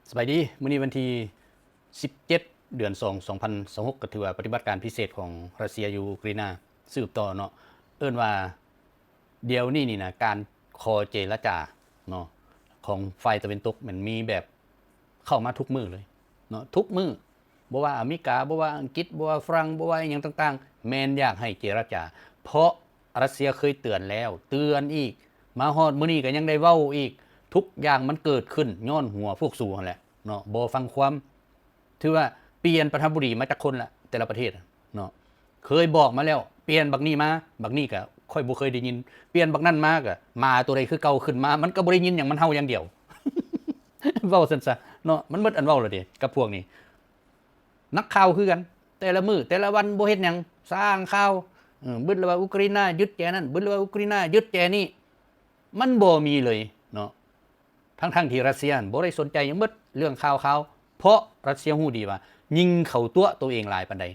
ສະບາຍດີ, ມື້ນີ້ວັນທີສິບເຈັດ ເດືອນສອງ ສອງພັນຊາວຫົກ ກໍຖືວ່າປະຕິບັດການພິເສດຂອງຣັດເຊຍຢູ່ອູກຣາຍນາສືບຕໍ່ເນາະ. ເອີ້ນວ່າດຽວນີ້ນີ້ນະ ການຂໍເຈລະຈາເນາະ ຂອງຝ່າຍຕາເວັນຕົກ ມັນມີແບບເຂົ້າມາທຸກມື້ເລີຍເນາະ, ທຸກມື້. ບໍ່ວ່າອາເມລິກາ, ບໍ່ວ່າອັງກິດ, ບໍ່ວ່າຝຣັ່ງ, ບໍ່ວ່າອີ່ຫຍັງຕ່າງໆ ແມ່ນຢາກໃຫ້ເຈລະຈາ, ເພາະຣັດເຊຍເຄີຍເຕືອນແລ້ວ ເຕືອນອີກ, ມາຮອດມື້ນີ້ກໍຍັງໄດ້ເວົ້າອີກ. ທຸກຢ່າງມັນເກີດຂຶ້ນຍ້ອນຫົວພວກສູຫັ້ນແຫຼະເນາະ, ບໍ່ຟັງຄວາມ. ຖືວ່າປ່ຽນປະທານາທິບໍດີມາຈັກຄົນລະ ແຕ່ລະປະເທດເນາະ, ເຄີຍບອກມາແລ້ວ, ປ່ຽນບັກນີ້ມາ, ບັກນີ້ກໍຂ້ອຍບໍ່ເຄີຍໄດ້ຍິນ, ປ່ຽນບັກນັ້ນມາກໍໝາຕົວໃດຄືເກົ່າຂຶ້ນມາ, ມັນກໍບໍ່ໄດ້ຍິນຫຍັງ, ມັນເຫົ່າຢ່າງດຽວ. ເວົ້າຊັ້ນຊະເນາະ, ມັນໝົດອັນເວົ້າແລ້ວເດ້ກັບພວກນີ້. ນັກຂ່າວຄືກັນ, ແຕ່ລະມື້ແຕ່ລະວັນບໍ່ເຮັດຫຍັງ, ສ້າງຂ່າວ, ເອີ ບຶດລະວ່າອຸກຣາຍນາຍຶດແຈນັ້ນ, ບຶດລະວ່າອຸກຣາຍນາຍຶດແຈນີ້, ມັນບໍ່ມີເລີຍເນາະ. ທັງໆທີ່ຣັດເຊຍຫັ້ນບໍ່ໄດ້ສົນໃຈຫຍັງໝົດເລື່ອງຂ່າວໆ, ເພາະຣັດເຊຍຮູ້ດີວ່າຍິງເຂົາຕົວະໂຕເອງຫຼາຍປານໃດ,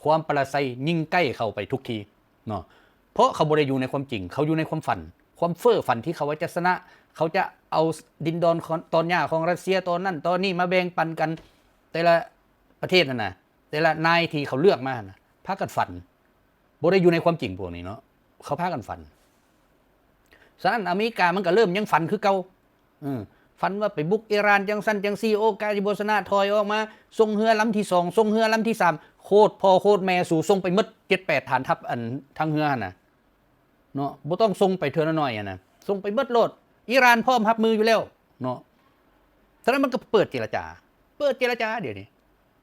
ຄວາມປະລະໄຊຍິງໃກ້ເຂົ້າໄປທຸກທີເນາະ. ເພາະເຂົາບໍ່ໄດ້ຢູ່ໃນຄວາມຈິງ, ເຂົາຢູ່ໃນຄວາມຝັນ, ຄວາມເຟີ້ຝັນທີ່ເຂົາວ່າຈະຊະນະ, ເຂົາຈະເອົາດິນດອນຕອນຫຍ້າຂອງຣັດເຊຍຕອນນັ້ນຕອນນີ້ມາແບ່ງປັນກັນ, ແຕ່ລະປະເທດຫັ້ນນະ, ແຕ່ລະນາຍທີ່ເຂົາເລືອກມາຫັ້ນນະ ພາກັນຝັນ, ບໍ່ໄດ້ຢູ່ໃນຄວາມຈິງພວກນີ້ເນາະ, ເຂົາພາກັນຝັນ. ສະນັ້ນອາເມລິກາມັນກໍເລີ່ມຍັງຝັນຄືເກົ່າ, ເອີ ຝັນວ່າໄປບຸກອີຣານຈັ່ງຊັ້ນຈັ່ງຊີ້, ໂອກາດຊິບໍ່ຊະນະ, ຖອຍອອກມາ, ສົ່ງເຮືອລຳທີສອງ, ສົ່ງເຮືອລຳທີສາມ, ໂຄດພໍ່ໂຄດແມ່, ສູສົ່ງໄປໝົດເຈັດແປດຖານທັບ ອັນທາງເຮືອຫັ້ນນະເນາະ, ບໍ່ຕ້ອງສົ່ງໄປເທື່ອນ້ອຍໆຫັ້ນນະ, ສົ່ງໄປໝົດໂລດ. ອີຣານພ້ອມຮັບມືຢູ່ແລ້ວເນາະ. ສະນັ້ນມັນກໍເປີດເຈລະຈາ, ເປີດເຈລະຈາດຽວນີ້.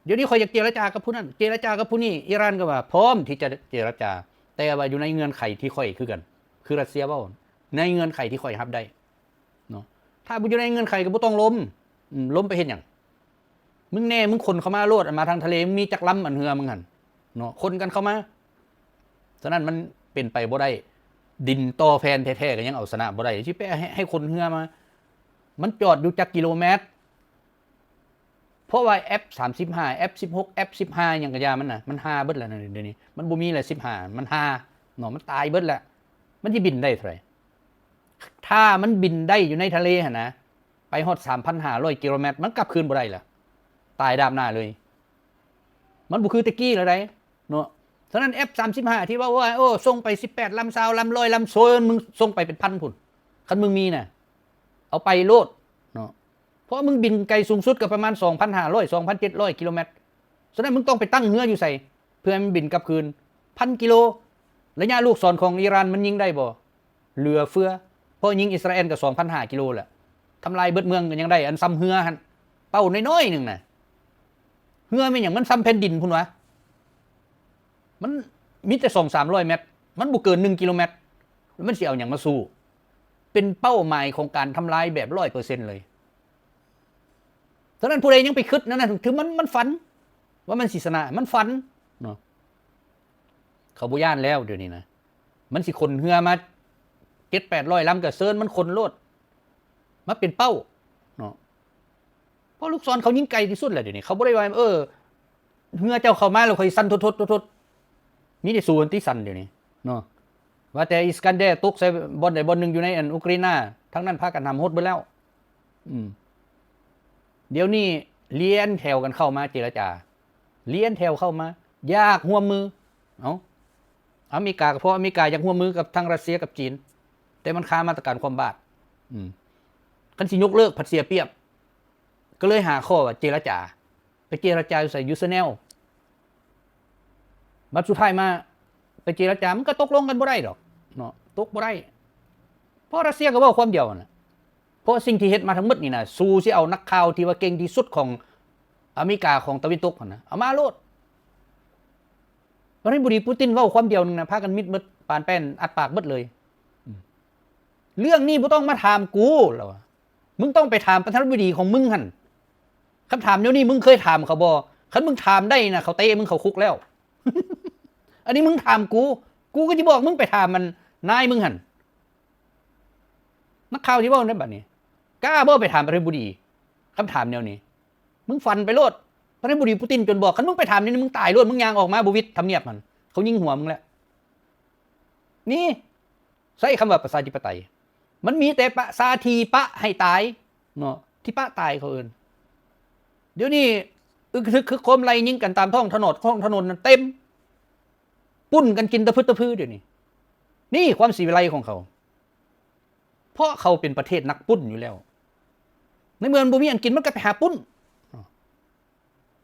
ດຽວນີ້ຂ້ອຍຢາກເຈລະຈາກັບຜູ້ນັ້ນ, ເຈລະຈາກັບຜູ້ນີ້, ອີຣານກໍວ່າພ້ອມທີ່ຈະເຈລະຈາ, ແຕ່ວ່າຢູ່ໃນເງື່ອນໄຂທີ່ຂ້ອຍຄືກັນ, ຄືຣັດເຊຍເວົ້າ, ໃນເງື່ອນໄຂທີ່ຂ້ອຍຮັບໄດ້ເນາະ. ຖ້າບໍ່ຢູ່ໃນເງື່ອນໄຂກໍບໍ່ຕ້ອງລົມ, ອືມ ລົມໄປເຮັດຫຍັງ? ມຶງແນ່ ມຶງຂົນເຂົ້າມາໂລດ, ອັນມາທາງທະເລ ມຶງມີຈັກລຳ ອັນເຮືອມຶງຫັ້ນເນາະ, ຂົນກັນເຂົ້າມາ. ສະນັ້ນມັນເປັນໄປບໍ່ໄດ້, ດິນຕໍ່ແຜ່ນແທ້ໆກໍຍັງເອົາຊະນະບໍ່ໄດ້, ຊິໄປໃຫ້ ໃຫ້ຂົນເຮືອມາ, ມັນຈອດຢູ່ຈັກກິໂລແມັດ? ເພາະວ່າ ເອັຟສາມສິບຫ້າ ເອັຟສິບຫົກ ເອັຟສິບຫ້າ ຫຍັງກະຢ່າມັນນະ, ມັນຮ່າເບິດແລ້ວນະ ດຽວນີ້, ມັນບໍ່ມີແລ້ວ ສິບຫ້າ ມັນຮ່າເນາະ, ມັນຕາຍເບິດແລ້ວ. ມັນຊິບິນໄດ້ເທົ່າໃດ? ຖ້າມັນບິນໄດ້ຢູ່ໃນທະເລຫັ້ນນະ, ໄປຮອດສາມພັນຫ້າຮ້ອຍກິໂລແມັດ ມັນກັບຄືນບໍ່ໄດ້ລະ, ຕາຍດາບໜ້າເລີຍ. ມັນບໍ່ຄືແຕ່ກີ້ແລ້ວໃດເນາະ. ສະນັ້ນ ເອັຟສາມສິບຫ້າ ທີ່ເວົ້າວ່າ ໂອ້ ສົ່ງໄປສິບແປດລຳ ຊາວລຳ ຮ້ອຍລຳ, ໂຊນ ມຶງສົ່ງໄປເປັນພັນພຸ້ນ, ຄັນມຶງມີນະ ເອົາໄປໂລດເນາະ. ເພາະວ່າມຶງບິນໄກສູງສຸດກໍປະມານສອງພັນຫ້າຮ້ອຍ ສອງພັນເຈັດຮ້ອຍກິໂລແມັດ. ສະນັ້ນມຶງຕ້ອງໄປຕັ້ງເຮືອຢູ່ໃສ ເພື່ອໃຫ້ມັນບິນກັບຄືນ? ພັນກິໂລ. ໄລຍະລູກສອນຂອງອີຣານມັນຍິງໄດ້ບໍ່? ເຫຼືອເຟືອ. ເພາະຍິງອິດສະຣາແອນກໍສອງພັນຫ້າກິໂລແຫຼະ, ທຳລາຍເບິດເມືອງກໍຍັງໄດ້, ອັນຊ່ຳເຮືອຫັ້ນ, ເປົ້ານ້ອຍໆໜຶ່ງນະ. ເຮືອແມ່ນຫຍັງ? ມັນຊ່ຳແຜ່ນດິນພຸ້ນຫວາ. ມັນມີແຕ່ສອງສາມຮ້ອຍແມັດ, ມັນບໍ່ເກີນໜຶ່ງກິໂລແມັດ, ແລ້ວມັນຊິເອົາຫຍັງມາສູ້? ເປັນເປົ້າໝາຍຂອງການທຳລາຍແບບຮ້ອຍເປີເຊັນເລີຍ. ສະນັ້ນຜູ້ໃດຍັງໄປຄິດນັ້ນນະ, ຖືມັນ ມັນຝັນວ່າມັນຊິຊະນະ, ມັນຝັນເນາະ. ເຂົາບໍ່ຢ້ານແລ້ວດຽວນີ້ນະ, ມັນຊິຂົນເຮືອມາເຈັດແປດຮ້ອຍລຳ ກໍເຊີນມັນຂົນໂລດ, ມາເປັນເປົ້າເນາະ. ເພາະລູກສອນເຂົາຍິງໄກທີ່ສຸດແລ້ວດຽວນີ້, ເຂົາບໍ່ໄດ້ວ່າ ເອີ ເຮືອເຈົ້າເຂົ້າມາແລ້ວຂ້ອຍສັ່ນທົດໆ ມີແຕ່ສູຫັ້ນຕິສັ່ນດຽວນີ້ເນາະ. ວ່າແຕ່ອິດສະກັນແດຕົກໃສ່ບ່ອນໃດບ່ອນໜຶ່ງຢູ່ໃນອັນອຸກຣາຍນາ, ທາງນັ້ນພາກັນຫຳຫົດເບິດແລ້ວ. ອືມ ດຽວນີ້ລຽນແຖວກັນເຂົ້າມາເຈລະຈາ, ລຽນແຖວເຂົ້າມາ ຢາກຮ່ວມມື. ເອົ້າ ອາເມລິກາ ກໍເພາະອາເມລິກາຢາກຮ່ວມມືກັບທັງຣັດເຊຍກັບຈີນ, ແຕ່ມັນຄາມາດຕະການຄວ່ຳບາດ. ອືມ ຄັນຊິຍົກເລີກພັດເສຍປຽບ, ກໍເລີຍຫາຂໍ້ວ່າເຈລະຈາ. ໄປເຈລະຈາຢູ່ໃສ? ຢູ່ເຊີແນວ. ບັດສຸດທ້າຍມາໄປເຈລະຈາ ມັນກໍຕົກລົງກັນບໍ່ໄດ້ດອກເນາະ, ຕົກບໍ່ໄດ້. ເພາະຣັດເຊຍກໍເວົ້າຄວາມດຽວຫັ້ນນະ, ເພາະສິ່ງທີ່ເຮັດມາທັງໝົດນີ້ນະ, ສູຊິເອົານັກຂ່າວທີ່ວ່າເກັ່ງທີ່ສຸດຂອງອາເມລິກາ ຂອງຕາເວັນຕົກຫັ້ນນະ ເອົາມາໂລດ. ປະທານາທິບໍດີປູຕິນເວົ້າຄວາມດຽວໜຶ່ງນະ, ພາກັນມິດເບິດ, ປານແປ້ນອັດປາກເບິດເລີຍ. ເລື່ອງນີ້ບໍ່ຕ້ອງມາຖາມກູ, ລາວວ່າ. ມຶງຕ້ອງໄປຖາມປະທານາທິບໍດີຂອງມຶງຫັ້ນ. ຄຳຖາມແນວນີ້ມຶງເຄີຍຖາມເຂົາບໍ່? ຄັນມຶງຖາມໄດ້ນະ, ເຂົາເຕະມຶງເຂົ້າຄຸກແລ້ວ. ອັນນີ້ມຶງຖາມກູ, ກູກໍຊິບອກມຶງໄປຖາມມັນນາຍມຶງຫັ້ນ. ນັກຂ່າວຊິເວົ້າໃນບັດນີ້, ກ້າບໍ່ໄປຖາມປະທານາທິບໍດີ ຄຳຖາມແນວນີ້? ມຶງຝັນໄປໂລດ. ປະທານາທິບໍດີປູຕິນຈົນບອກ, ຄັນມຶງໄປຖາມແນວນີ້ ມຶງຕາຍໂລດ, ມຶງຍ່າງອອກມາບໍ່ວິດທຳນຽບຫັ້ນ, ເຂົາຍິງຫົວມຶງແລ້ວ. ນີ້ ໃຊ້ຄຳວ່າປະຊາທິປະໄຕ, ມັນມີແຕ່ປະຊາທິປະໃຫ້ຕາຍເນາະ, ທິປະຕາຍເຂົາເອີ້ນ. ດຽວນີ້ອຶກທຶກຄຶກໂຄມ ໄລ່ຍິງກັນຕາມທ້ອງຖະໜົນ ທ້ອງຖະໜົນນັ້ນເຕັມ ປຸ້ນກັນກິນຕະພຶດຕະພືດຽວນີ້. ນີ້ຄວາມສີວິໄລຂອງເຂົາ ເພາະເຂົາເປັນປະເທດນັກປຸ້ນຢູ່ແລ້ວ. ໃນເມື່ອມັນບໍ່ມີອັນກິນ ມັນກໍໄປຫາປຸ້ນ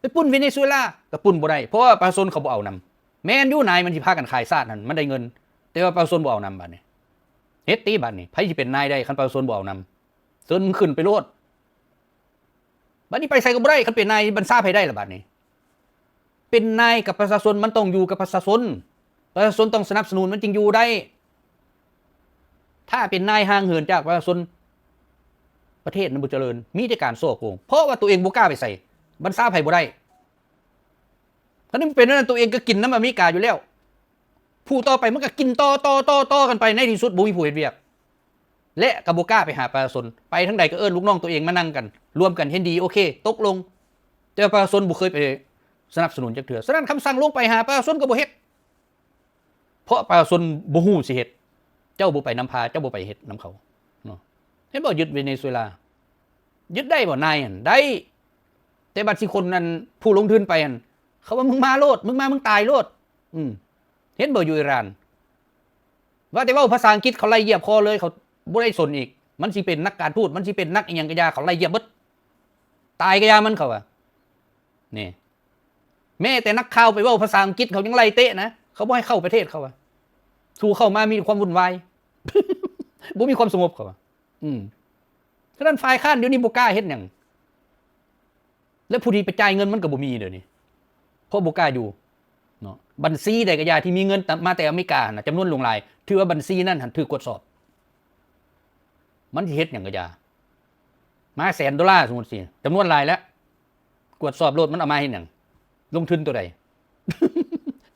ໄປປຸ້ນເວເນຊູເອລາກໍປຸ້ນບໍ່ໄດ້ ເພາະວ່າປະຊາຊົນເຂົາບໍ່ເອົານຳ. ແມ່ນຢູ່ນາຍມັນຊິພາກັນຂາຍຊາດຫັ້ນ ມັນໄດ້ເງິນ ແຕ່ວ່າປະຊາຊົນບໍ່ເອົານຳ. ບາດນີ້ເຮັດຕິ ບາດນີ້ໃຜຊິເປັນນາຍໄດ້ ຄັນປະຊາຊົນບໍ່ເອົານຳ? ເຊີນຂຶ້ນໄປໂລດ. ບາດນີ້ໄປໃສກໍບໍ່ໄດ້ ຄັນເປັນນາຍບັນຊາໃຜໄດ້ລະບາດນີ້? ເປັນນາຍກັບປະຊາຊົນ ມັນຕ້ອງຢູ່ກັບປະຊາຊົນ ປະຊາຊົນຕ້ອງສະໜັບສະໜູນມັນຈຶ່ງຢູ່ໄດ້. ຖ້າເປັນນາຍຫ່າງເຫີນຈາກປະຊາຊົນ ປະເທດນັ້ນບໍ່ຈະເລີນ ມີແຕ່ການສໍ້ໂກງ ເພາະວ່າຕົວເອງບໍ່ກ້າໄປໃສ ບັນຊາໃຜບໍ່ໄດ້. ຄັນມັນເປັນແນວນັ້ນ ຕົວເອງກໍກິນນຳອາເມລິກາຢູ່ແລ້ວ ຜູ້ຕໍ່ໄປມັນກໍກິນຕໍ່ໆໆກັນໄປ ໃນທີ່ສຸດບໍ່ມີຜູ້ເຮັດວຽກ ແລະ ກໍບໍ່ກ້າໄປຫາປະຊາຊົນ ໄປທາງໃດກໍເອີ້ນລູກນ້ອງຕົວເອງມານັ່ງກັນ ລວມກັນເຫັນດີ ໂອເຄ ຕົກລົງ ແຕ່ປະຊາຊົນບໍ່ເຄີຍໄປສະໜັບສະໜູນຈັກເທື່ອ. ສະນັ້ນຄຳສັ່ງລົງໄປຫາປະຊາຊົນກໍບໍ່ເຮັດ ເພາະປະຊາຊົນບໍ່ຮູ້ຊິເຮັດ ເຈົ້າບໍ່ໄປນຳພາ ເຈົ້າບໍ່ໄປເຮັດນຳເຂົາເນາະ. ເຫັນບໍ່? ຍຶດເວເນຊູເອລາ ຍຶດໄດ້ບໍ່? ນາຍຫັ້ນໄດ້ ແຕ່ບັດຊິຄົນນັ້ນ ຜູ້ລົງທຶນໄປຫັ້ນ ເຂົາວ່າ ມຶງມາໂລດ ມຶງມາ ມຶງຕາຍໂລດ. ອືມ ເຫັນບໍ່? ຢູ່ອີຣານ ວ່າແຕ່ເວົ້າພາສາອັງກິດ ເຂົາໄລ່ຢຽບຄໍເລີຍ ເຂົາບໍ່ໄດ້ສົນອີກ. ມັນຊິເປັນນັກການທູດ ມັນຊິເປັນນັກອີ່ຫຍັງກໍຢ່າ ເຂົາໄລ່ຢຽບເບິດ ຕາຍກໍຢ່າມັນ ເຂົາວ່າ. ນີ້ ແມ້ແຕ່ນັກຂ່າວໄປເວົ້າພາສາອັງກິດ ເຂົາຍັງໄລ່ເຕະນະ ເຂົາບໍ່ໃຫ້ເຂົ້າປະເທດ ເຂົາວ່າ. ສູ່ເຂົ້າມາມີຄວາມວຸ່ນວາຍ ບໍ່ມີຄວາມສະຫງົບ ເຂົາວ່າ. ອືມ ສະນັ້ນຝ່າຍຄ້ານດຽວນີ້ບໍ່ກ້າເຮັດຫຍັງ ແລະ ຜູ້ທີ່ໄປຈ່າຍເງິນມັນກໍບໍ່ມີດຽວນີ້ ເພາະບໍ່ກ້າຢູ່ເນາະ. ບັນຊີໃດກໍຢ່າທີ່ມີເງິນມາແຕ່ອາເມລິການະ ຈຳນວນຫຼວງຫຼາຍ ຖືວ່າບັນຊີນັ້ນຫັ້ນຖືກກວດສອບ. ມັນຊິເຮັດຫຍັງກໍຢ່າ ມາແສນໂດລາ ສົມມຸດຊິ ຈຳນວນຫຼາຍແລ້ວ ກວດສອບໂລດ ມັນເອົາມາເຮັດຫຍັງ? ລົງທຶນຕົວໃດ?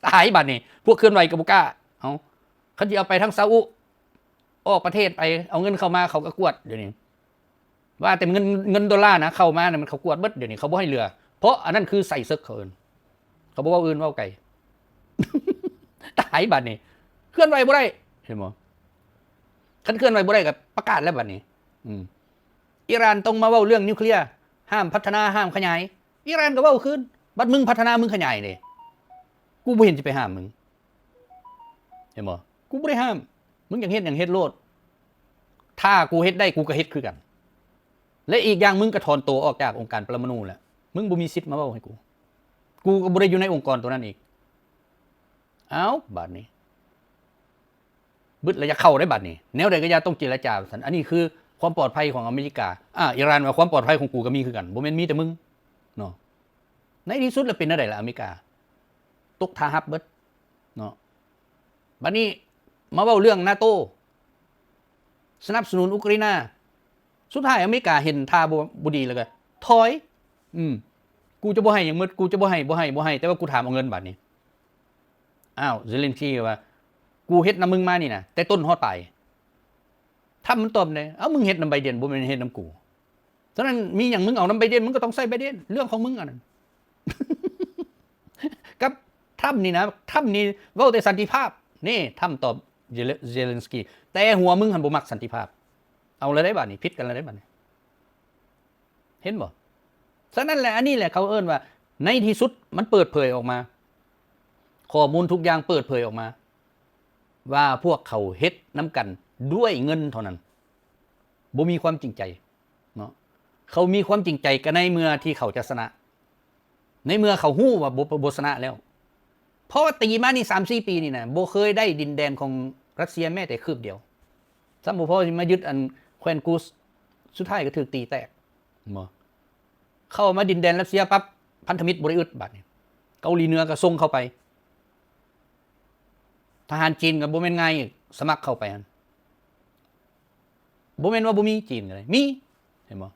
ຕາຍບາດນີ້ ພວກເຄື່ອນໄຫວກໍບໍ່ກ້າ. ເອົ້າ ຄັນຊິເອົາໄປທາງຊາອຸ ອອກປະເທດໄປ ເອົາເງິນເຂົ້າມາ ເຂົາກໍກວດ. ດຽວນີ້ວ່າແຕ່ເງິນ ເງິນໂດລານະ ເຂົ້າມານະ ມັນເຂົາກວດເບິດ. ດຽວນີ້ເຂົາບໍ່ໃຫ້ເຫຼືອ ເພາະອັນນັ້ນຄືໃສ່ເສິກ ເຂົາເອີ້ນ ເຂົາບໍ່ເວົ້າອື່ນ ເວົ້າໄກ. ຕາຍບາດນີ້ ເຄື່ອນໄຫວບໍ່ໄດ້ ເຫັນບໍ່? ຄັນເຄື່ອນໄຫວບໍ່ໄດ້ກໍປະກາດແລ້ວບາດນີ້. ອືມ ອີຣານຕ້ອງມາເວົ້າເລື່ອງນິວເຄລຍ ຫ້າມພັດທະນາ ຫ້າມຂະຫຍາຍ. ອີຣານກໍເວົ້າຄືນ ບັດມຶງພັດທະນາ ມຶງຂະຫຍາຍເດ້ ກູບໍ່ເຫັນຊິໄປຫ້າມມຶງ ເຫັນບໍ່? ກູບໍ່ໄດ້ຫ້າມ ມຶງຢາກເຮັດຫຍັງເຮັດໂລດ ຖ້າກູເຮັດໄດ້ ກູກໍເຮັດຄືກັນ. ແລະ ອີກຢ່າງ ມຶງກໍຖອນໂຕອອກຈາກອົງການປະລະມະນູແລ້ວ ມຶງບໍ່ມີສິດມາເວົ້າໃຫ້ກູ ກູກໍບໍ່ໄດ້ຢູ່ໃນອົງກອນໂຕນັ້ນອີກ. ເອົ້າ ບາດນີ້ ບຶດລະຢາກເຂົ້າໄດ້ບາດນີ້ ແນວໃດກໍຢ່າຕ້ອງເຈລະຈາວ່າຊັ້ນ. ອັນນີ້ຄືຄວາມປອດໄພຂອງອາເມລິກາ. ອາ ອີຣານວ່າຄວາມປອດໄພຂອງກູກໍມີຄືກັນ ບໍ່ແມ່ນມີແຕ່ມຶງເນາະ. ໃນທີ່ສຸດລະເປັນແນວໃດລະອາເມລິກາ? ຕົກທ່າຮັບເບິດເນາະ. ບາດນີ້ມາເວົ້າເລື່ອງນາໂຕ ສະໜັບສະໜູນອຸກຣາຍນາ. ສຸດທ້າຍອາເມລິກາເຫັນທ່າບໍ່ ບໍ່ດີແລ້ວກໍຖອຍ. ອືມ ກູຈະບໍ່ໃຫ້ຫຍັງໝົດ ກູຈະບໍ່ໃຫ້ ບໍ່ໃຫ້ ບໍ່ໃຫ້ ແຕ່ວ່າກູຖາມເອົາເງິນບາດນີ້. ອ້າວ ເຊເລັນສກີວ່າ ກູເຮັດນຳມຶງມານີ້ນະ ແຕ່ຕົ້ນຮອດປາຍ. ທຳມັນຕອບແດ່ ເອົ້າ ມຶງເຮັດນຳໄບເດັນ ບໍ່ແມ່ນເຮັດນຳກູ. ສະນັ້ນມີຫຍັງມຶງເອົານຳໄບເດັນ ມຶງກໍຕ້ອງໃສ່ໄບເດັນ ເລື່ອງຂອງມຶງອັນນັ້ນ. ກັບທຳນີ້ນະ ທຳນີ້ເວົ້າແຕ່ສັນຕິພາບ. ນີ້ ທຳຕອບເຊເລັນສກີ ແຕ່ຫົວມຶງຫັ້ນບໍ່ມັກສັນຕິພາບ. ເອົາລະໄດ໋ບາດນີ້ ຜິດກັນລະໄດ໋ບາດນີ້ ເຫັນບໍ່? ສະນັ້ນແຫຼະ ອັນນີ້ແຫຼະເຂົາເອີ້ນວ່າ ໃນທີ່ສຸດມັນເປີດເຜີຍອອກມາ ຂໍ້ມູນທຸກຢ່າງເປີດເຜີຍອອກມາ ວ່າພວກເຂົາເຮັດນຳກັນດ້ວຍເງິນເທົ່ານັ້ນ ບໍ່ມີຄວາມຈິງໃຈເນາະ. ເຂົາມີຄວາມຈິງໃຈກໍໃນເມື່ອທີ່ເຂົາຈະຊະນະ ໃນເມື່ອເຂົາຮູ້ວ່າບໍ່ ບໍ່ຊະນະແລ້ວ. ເພາະວ່າຕີມານີ້ສາມສີ່ປີນີ້ນະ ບໍ່ເຄີຍໄດ້ດິນແດນຂອງຣັດເຊຍແມ້ແຕ່ຄືບດຽວ ຊ້ຳບໍ່ພໍຊິມາຍຶດອັນແຄວ້ນກູສ ສຸດທ້າຍກໍຖືກຕີແຕກ ເຫັນບໍ່? ເຂົ້າມາດິນແດນຣັດເຊຍປັບ ພັນທະມິດບໍ່ໄດ້ອຶດບາດນີ້ ເກົາຫຼີເໜືອກໍສົ່ງເຂົ້າໄປ. ທະຫານຈີນກໍບໍ່ແມ່ນງ່າຍອີກ ສະໝັກເຂົ້າໄປຫັ້ນ ບໍ່ແມ່ນວ່າບໍ່ມີ ຈີນກໍໄດ້ມີ ເຫັນບໍ່?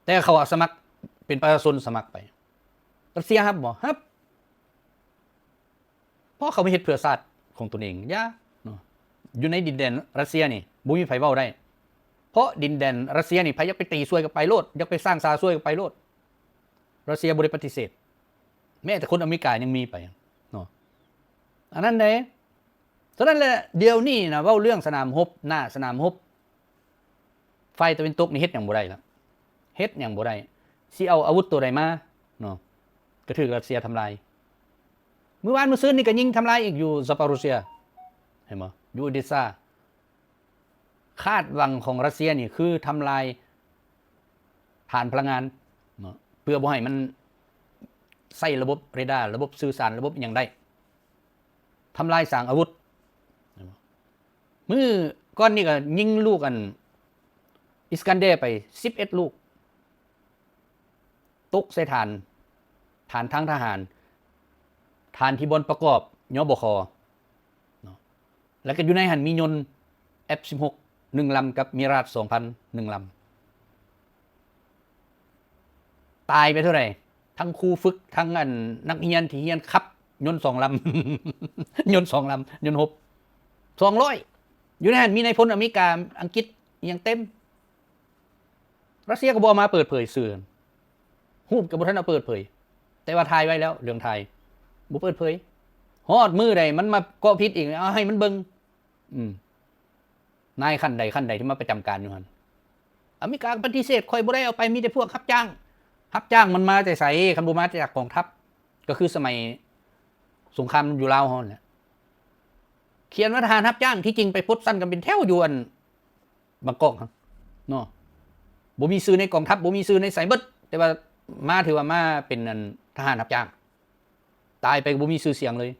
ແຕ່ເຂົາອາສະໝັກ ເປັນປະຊາຊົນສະໝັກໄປ. ຣັດເຊຍຮັບບໍ່? ຮັບ ເພາະເຂົາມາເຮັດເພື່ອຊາດຂອງຕົນເອງ. ຢ່າເນາະ ຢູ່ໃນດິນແດນຣັດເຊຍນີ້ບໍ່ມີໃຜເວົ້າໄດ້ ເພາະດິນແດນຣັດເຊຍນີ້ ໃຜຢາກໄປຕີຊ່ວຍກໍໄປໂລດ ຢາກໄປສ້າງສາຊ່ວຍກໍໄປໂລດ. ຣັດເຊຍບໍ່ໄດ້ປະຕິເສດ ແມ້ແຕ່ຄົນອາເມລິກາຍັງມີໄປເນາະ ອັນນັ້ນເດ້. ສະນັ້ນແຫຼະ ດຽວນີ້ນະ ເວົ້າເລື່ອງສະໜາມຮົບ ໜ້າສະໜາມຮົບ ຝ່າຍຕາເວັນຕົກນີ້ເຮັດຫຍັງບໍ່ໄດ້ລະ ເຮັດຫຍັງບໍ່ໄດ້. ຊິເອົາອາວຸດໂຕໃດມາເນາະ ກໍຖືກຣັດເຊຍທຳລາຍ. ມື້ວານມື້ຊືນນີ້ກໍຍິງທຳລາຍອີກຢູ່ຊາປາໂຣເຊຍ ເຫັນບໍ່? ຢູ່ໂອເດຊາ. ຄາດຫວັງຂອງຣັດເຊຍນີ້ຄືທຳລາຍຖານພະລັງງານເນາະ ເພື່ອບໍ່ໃຫ້ມັນໃຊ້ລະບົບເຣດາ, ລະບົບສື່ສານ, ລະບົບຫຍັງໄດ້, ທຳລາຍສາງອາວຸດ. ມື້ກ່ອນນີ້ກໍຍິງລູກອັນ Iskander ໄປສິບເອັດລູກ ຕົກໃສ່ຖານ, ຖານທາງທະຫານ, ຖານທີ່ບ່ອນປະກອບ ຍບຂ ເນາະ. ແລ້ວກໍຢູ່ໃນຫັ້ນມີຍົນ ເອັຟສິບຫົກ ໜຶ່ງລຳ ກັບ Mirage ສອງພັນ ໜຶ່ງລຳ. ຕາຍໄປເທົ່າໃດ? ທັງຄູຝຶກ, ທັງອັນນັກຮຽນທີ່ຮຽນຂັບຍົນສອງລຳ, ຍົນສອງລຳ, ຍົນຮົບ ສອງຮ້ອຍ. ຢູ່ໃນຫັ້ນມີນາຍພົນອາເມລິກາ, ອັງກິດ ອີ່ຫຍັງເຕັມ. ຣັດເຊຍກໍບໍ່ເອົາມາເປີດເຜີຍສື່, ຮູບກໍບໍ່ທັນເອົາເປີດເຜີຍ, ແຕ່ວ່າຖ່າຍໄວ້ແລ້ວ, ເລື່ອງຖ່າຍບໍ່ເປີດເຜີຍ. ຮອດມື້ໃດມັນມາເກາະຜິດອີກ, ເອົາໃຫ້ມັນເບິ່ງ. ອືມ ນາຍຂັ້ນໃດຂັ້ນໃດທີ່ມາປະຈຳການຢູ່ຫັ້ນ. ອາເມລິກາກໍປະຕິເສດ, ຂ້ອຍບໍ່ໄດ້ເອົາໄປ, ມີແຕ່ພວກຮັບຈ້າງ. ຮັບຈ້າງມັນມາແຕ່ໃສ? ຄັນບໍ່ມາຈາກກອງທັບ, ກໍຄືສະໄໝສົງຄາມຢູ່ລາວເຮົານັ້ນແຫຼະ. ຂຽນວ່າທະຫານຮັບຈ້າງ, ທີ່ຈິງໄປປົດຊັ້ນກັນເປັນແຖວຢູ່ອັນ ບາງກອກເນາະ, ບໍ່ມີຊື່ໃນກອງທັບ, ບໍ່ມີຊື່ໃນໃສເບິດ, ແຕ່ວ່າມາ ຖືວ່າມາເປັນອັນທະຫານຮັບຈ້າງ, ຕາຍໄປກໍບໍ່ມີຊື່ສຽງເລີຍ.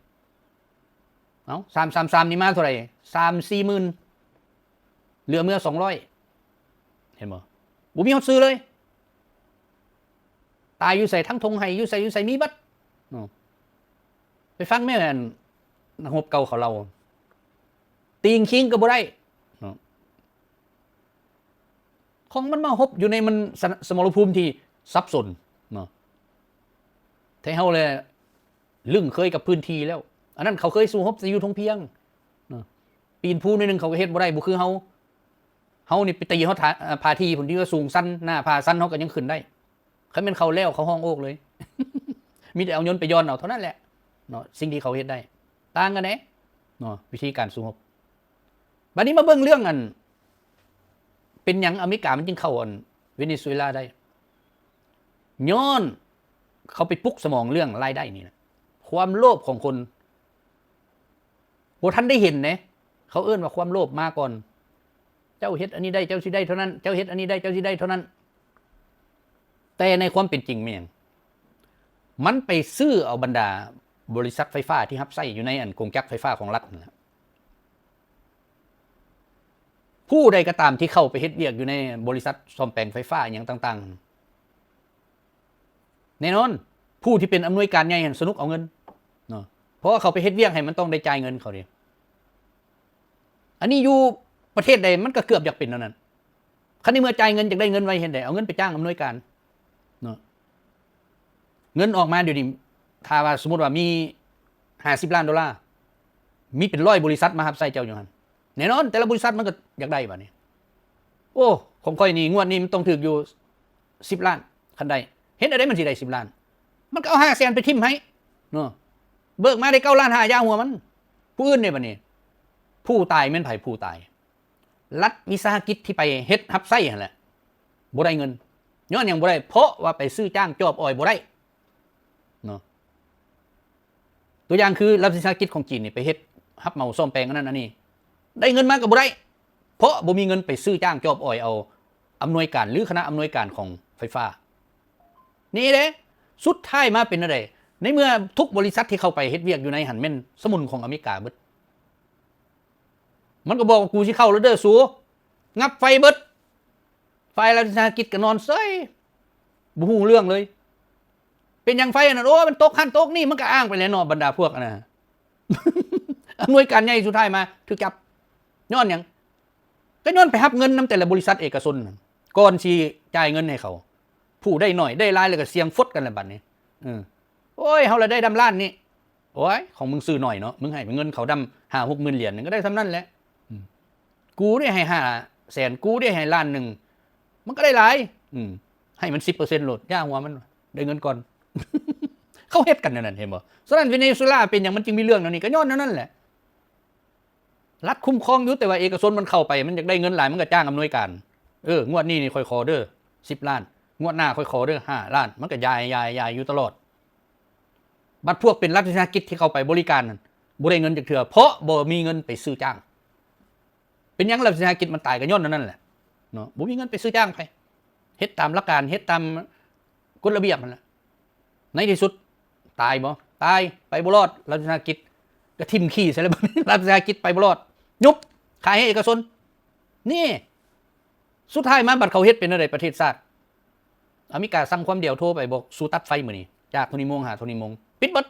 ເອົ້າ ສາມສາມສາມ ນີ້ມາເທົ່າໃດ? ສາມສີ່ໝື່ນ, ເຫຼືອເມືອສອງຮ້ອຍ, ເຫັນບໍ່? ບໍ່ມີຮອດຊື່ເລີຍ. ຕາຍຢູ່ໃສ? ທັງທົ່ງໄຮ່ ຢູ່ໃສ ຢູ່ໃສ ມີເບິດເນາະ. ໄປຟັງແມ່ນ ນັກຮົບເກົ່າເຂົາເລົ່າ, ຕີງຄີງກໍບໍ່ໄດ້ເນາະ. ຂອງມັນມາຮົບຢູ່ໃນມັນ ສະ ສະໝໍລະພູມທີ່ສັບສົນເນາະ. ແທ້ເຮົາແລະລຶ້ງເຄີຍກັບພື້ນທີ່ແລ້ວ, ອັນນັ້ນເຂົາເຄີຍສູ້ຮົບແຕ່ຢູ່ທົ່ງພຽງເນາະ, ປີນພູໜ້ອຍໜຶ່ງເຂົາກໍເຮັດບໍ່ໄດ້, ບໍ່ຄືເຮົາ. ເຮົານີ້ໄປຕີຮອດ ອາ ຜາທີ່ພຸ້ນ ທີ່ວ່າສູງຊັນ, ໜ້າຜາຊັນເຮົາກໍຍັງຂຶ້ນໄດ້. ຄັນແມ່ນເຂົາແລ້ວ ເຂົາຮ້ອງໂອກເລີຍ, ມີແຕ່ເອົາຍົນໄປຢ່ອນເອົາເທົ່ານັ້ນແຫຼະເນາະ, ສິ່ງທີ່ເຂົາເຮັດໄດ້. ຕ່າງກັນເດ້ເນາະ ວິທີການສູ້ຮົບ. ບັດນີ້ມາເບິ່ງເລື່ອງອັນ ເປັນຫຍັງອາເມລິກາມັນຈຶ່ງເຂົ້າອັນເວເນຊູເອລາໄດ້? ຍ້ອນເຂົາໄປປຸກສະໝອງເລື່ອງລາຍໄດ້ນີ້ແຫຼະ, ຄວາມໂລບຂອງຄົນ. ບໍ່ທັນໄດ້ເຫັນເດ້, ເຂົາເອີ້ນວ່າຄວາມໂລບມາກ່ອນ. ເຈົ້າເຮັດອັນນີ້ໄດ້ ເຈົ້າຊິໄດ້ເທົ່ານັ້ນ, ເຈົ້າເຮັດອັນນີ້ໄດ້ ເຈົ້າຊິໄດ້ເທົ່ານັ້ນ. ແຕ່ໃນຄວາມເປັນຈິງແມ່ນຫຍັງ? ມັນໄປຊື້ເອົາບັນດາບໍລິສັດໄຟຟ້າທີ່ຮັບໃຊ້ຢູ່ໃນອັນກົງຈັກໄຟຟ້າຂອງລັດນັ້ນແຫຼະ. ຜູ້ໃດກໍຕາມທີ່ເຂົ້າໄປເຮັດວຽກຢູ່ໃນບໍລິສັດສ້ອມແປງໄຟຟ້າຫຍັງຕ່າງໆ, ແນ່ນອນ ຜູ້ທີ່ເປັນອຳນວຍການໃຫຍ່ຫັ້ນສະໜຸກເອົາເງິນເນາະ, ເພາະວ່າເຂົາໄປເຮັດວຽກໃຫ້ມັນຕ້ອງໄດ້ຈ່າຍເງິນເຂົາເດ້. ອັນນີ້ຢູ່ປະເທດໃດມັນກໍເກືອບຢາກເປັນແນວນັ້ນ. ຄັນໃນເມື່ອຈ່າຍເງິນ ຢາກໄດ້ເງິນໄວເຮັດໃດ? ເອົາເງິນໄປຈ້າງອຳນວຍການເນາະ. ເງິນອອກມາດຽວນີ້ ຖ້າວ່າສົມມຸດວ່າມີຫ້າສິບລ້ານໂດລາ, ມີເປັນຮ້ອຍບໍລິສັດມາຮັບໃຊ້ເຈົ້າຢູ່ຫັ້ນ, ແນ່ນອນ ແຕ່ລະບໍລິສັດມັນກໍຢາກໄດ້ບາດນີ້. ໂອ້ ຂອງຂ້ອຍນີ້ງວດນີ້ມັນຕ້ອງຖືກຢູ່ສິບລ້ານ, ຄັນໄດ້ ເຮັດແນວໃດມັນຊິໄດ້ສິບລ້ານ? ມັນກໍເອົາຫ້າແສນໄປຖິ້ມໃຫ້ເນາະ, ເບີກມາໄດ້ເກົ້າລ້ານຫ້າ ຢ່າຫົວມັນ. ຜູ້ອື່ນເດ້ບາດນີ້? ຜູ້ຕາຍແມ່ນໃຜ? ຜູ້ຕາຍ ລັດວິສາຫະກິດທີ່ໄປເຮັດຮັບໃຊ້ຫັ້ນແຫຼະ ບໍ່ໄດ້ເງິນ. ຍ້ອນຫຍັງບໍ່ໄດ້? ເພາະວ່າໄປຊື້ຈ້າງຈອບອອຍບໍ່ໄດ້ເນາະ. ຕົວຢ່າງຄືລັດວິສາຫະກິດຂອງຈີນນີ້ ໄປເຮັດຮັບເໝົາສ້ອມແປງອັນນັ້ນອັນນີ້, ໄດ້ເງິນມາກໍບໍ່ໄດ້ ເພາະບໍ່ມີເງິນໄປຊື້ຈ້າງຈອບອອຍເອົາອຳນວຍການ ຫຼື ຄະນະອຳນວຍການຂອງໄຟຟ້າ. ນີ້ເດ້ ສຸດທ້າຍມາເປັນແນວໃດ? ໃນເມື່ອທຸກບໍລິສັດທີ່ເຂົ້າໄປເຮັດວຽກຢູ່ໃນຫັ້ນແມ່ນສະໝຸນຂອງອາເມລິກາເບິດ, ມັນກໍບອກວ່າ ກູຊິເຂົ້າແລ້ວເດີສູ, ງັບໄຟເບິດ. ຝ່າຍລັດວິສາຫະກິດກໍນອນເສີຍ ບໍ່ຮູ້ເລື່ອງເລີຍ. ເປັນຫຍັງໄຟອັນນັ້ນ? ໂອ້ ມັນຕົກຫັ້ນຕົກນີ້. ມັນກໍອ້າງໄປແຫຼະເນາະ ບັນດາພວກອັນນັ້ນ ອຳນວຍການໃຫຍ່ ສຸດທ້າຍມາຖືກຈັບ. ຍ້ອນຫຍັງ? ກໍຍ້ອນໄປຮັບເງິນນຳແຕ່ລະບໍລິສັດເອກະຊົນ ກ່ອນຊິຈ່າຍເງິນໃຫ້ເຂົາ. ຜູ້ໄດ້ໜ້ອຍໄດ້ຫຼາຍ ແລ້ວກໍສ່ຽງຟົດກັນລະບັດນີ້. ເອີ ໂອ້ຍ ເຮົາລະໄດ້ດຳລ້ານນີ້. ໂອ້ຍ ຂອງມຶງຊື້ໜ້ອຍເນາະ, ມຶງໃຫ້ເງິນເຂົາດຳຫ້າຫົກໝື່ນຫຼຽນ ມັນກໍໄດ້ສ່ຳນັ້ນແຫຼະ. ອືມ ກູໄດ້ໃຫ້ຫ້າແສນ, ກູໄດ້ໃຫ້ລ້ານໜຶ່ງ, ມັນກໍໄດ້ຫຼາຍ. ອືມ ໃຫ້ມັນສິບເປີເຊັນໂລດ, ຢ່າຫົວມັນ, ໄດ້ເງິນກ່ອນ. ເຂົາເຮັດກັນແນວນັ້ນ ເຫັນບໍ່? ສະນັ້ນ ເວເນຊູເອລາເປັນຫຍັງມັນຈຶ່ງມີເລື່ອງແນວນີ້? ກໍຍ້ອນແນວນັ້ນແຫຼະ. ລັດຄຸ້ມຄອງຢູ່, ແຕ່ວ່າເອກະຊົນມັນເຂົ້າໄປ, ມັນຢາກໄດ້ເງິນຫຼາຍ, ມັນກໍຈ້າງອຳນວຍການ. ເອີ ງວດນີ້ນີ້ຂ້ອຍຂໍເດີ ສິບລ້ານ, ງວດໜ້າຂ້ອຍຂໍເດີ້ ຫ້າລ້ານ ມັນກໍຢາຍໆໆຢູ່ຕະຫຼອດ. ບັດພວກເປັນລັດວິສາຫະກິດທີ່ເຂົ້າໄປບໍລິການນັ້ນ ບໍ່ໄດ້ເງິນຈັກເທື່ອ ເພາະບໍ່ມີເງິນໄປຊື້ຈ້າງ. ເປັນຫຍັງລັດວິສາຫະກິດມັນຕາຍ ກໍຍ້ອນອັນນັ້ນແຫຼະເນາະ ບໍ່ມີເງິນໄປຊື້ຈ້າງໃຜ ເຮັດຕາມຫຼັກການ ເຮັດຕາມກົດລະບຽບຫັ້ນແຫຼະ. ໃນທີ່ສຸດຕາຍບໍ່? ຕາຍ ໄປບໍ່ລອດ. ລັດວິສາຫະກິດກໍຖິ້ມຂີ້ໃສ່ແລ້ວ ບັດນີ້ລັດວິສາຫະກິດໄປບໍ່ລອດ ຍຸບ ຂາຍໃຫ້ເອກະຊົນ. ນີ້ ສຸດທ້າຍມາບັດເຂົາເຮັດເປັນແນວໃດປະເທດຊາດ? ອາເມລິກາສັ່ງຄວາມດຽວ ໂທໄປບອກ ສູ້ຕັດໄຟມື້ນີ້ ຈາກເທົ່ານີ້ໂມງຫາເທົ່ານີ້ໂມງ ປິດເບິດ.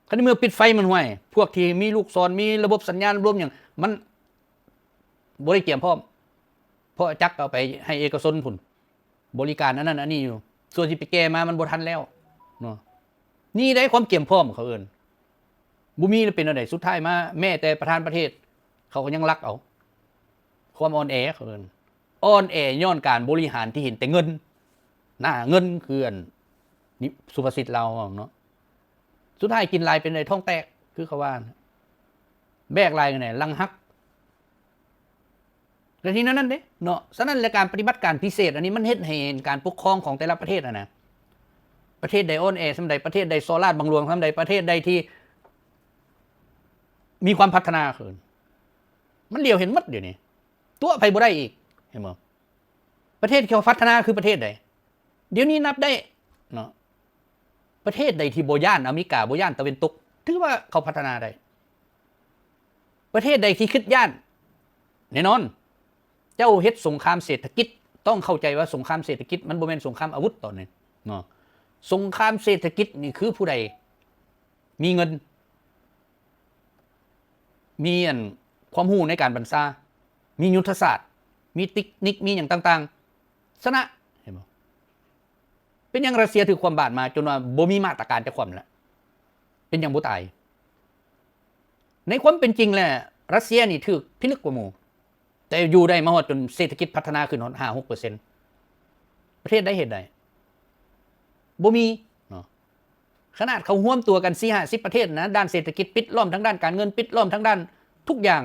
ຄັນໃນເມື່ອປິດໄຟມັນ ຫ້ວຍ ພວກທີ່ມີລູກສອນ ມີລະບົບສັນຍານລວມຫຍັງ ມັນບໍ່ໄດ້ກຽມພ້ອມ ເພາະຈັກເອົາໄປໃຫ້ເອກະຊົນພຸ້ນ ບໍລິການອັນນັ້ນອັນນີ້ຢູ່ ສ່ວນຊິໄປແກ່ມາມັນບໍ່ທັນແລ້ວເນາະ. ນີ້ໄດ້ຄວາມກຽມພ້ອມເຂົາເອີ້ນ ບໍ່ມີແລ້ວເປັນແນວໃດ? ສຸດທ້າຍມາແມ້ແຕ່ປະທານປະເທດ ເຂົາກໍຍັງລັກເອົາ. ຄວາມອ່ອນແອ ເຂົາເອີ້ນ ອ່ອນແອຍ້ອນການບໍລິຫານທີ່ເຫັນແຕ່ເງິນ ໜ້າເງິນ ຄືອັນນີ້ສຸພາສິດລາວເວົ້າເນາະ. ສຸດທ້າຍກິນຫຼາຍເປັນໃດ? ທ້ອງແຕກ ຄືເຂົາວ່າ ແບກຫຼາຍແນວຫຼັງຫັກ ກະທີ່ແນວນັ້ນເດ້ເນາະ. ສະນັ້ນແຫຼະ ການປະຕິບັດການພິເສດອັນນີ້ ມັນເຮັດໃຫ້ເຫັນການປົກຄອງຂອງແຕ່ລະປະເທດຫັ້ນນະ ປະເທດໃດອ່ອນແອສ່ຳໃດ ປະເທດໃດສໍ້ລາດບັງຫຼວງສ່ຳໃດ ປະເທດໃດທີ່ມີຄວາມພັດທະນາຂຶ້ນ ມັນຫຼຽວເຫັນໝົດດຽວນີ້ ຕົວະໃຜບໍ່ໄດ້ອີກ ເຫັນບໍ່? ປະເທດທີ່ເຂົາພັດທະນາຄືປະເທດໃດ? ດຽວນີ້ນັບໄດ້ເນາະ ປະເທດໃດທີ່ບໍ່ຢ້ານອາເມລິກາ ບໍ່ຢ້ານຕາເວັນຕົກ ຖືວ່າເຂົາພັດທະນາໄດ້. ປະເທດໃດທີ່ຄິດຢ້ານ ແນ່ນອນ ເຈົ້າເຮັດສົງຄາມເສດຖະກິດ ຕ້ອງເຂົ້າໃຈວ່າສົງຄາມເສດຖະກິດ ມັນບໍ່ແມ່ນສົງຄາມອາວຸດຕອນນີ້ເນາະ. ສົງຄາມເສດຖະກິດນີ້ຄືຜູ້ໃດມີເງິນ ມີອັນຄວາມຮູ້ໃນການບັນຊາ ມີຍຸດທະສາດ ມີເຕັກນິກ ມີຫຍັງຕ່າງໆ ຊະນະ ເຫັນບໍ່? ເປັນຫຍັງຣັດເຊຍຖືກຄວ່ຳບາດມາຈົນວ່າບໍ່ມີມາດຕະການຈະຄວ່ຳແລ້ວ? ເປັນຫຍັງບໍ່ຕາຍ? ໃນຄວາມເປັນຈິງແລ້ວ ຣັດເຊຍນີ້ຖືກພິລຶກກວ່າໝູ່ ແຕ່ຢູ່ໄດ້ມາຮອດຈົນເສດຖະກິດພັດທະນາຂຶ້ນຮອດຫ້າຫົກເປີເຊັນ ປະເທດໃດເຮັດໄດ້? ບໍ່ມີເນາະ. ຂະໜາດເຂົາຮວມຕົວກັນສີ່ຫ້າສິບປະເທດນະ ດ້ານເສດຖະກິດປິດລ້ອມ ທາງດ້ານການເງິນປິດລ້ອມ ທາງດ້ານທຸກຢ່າງ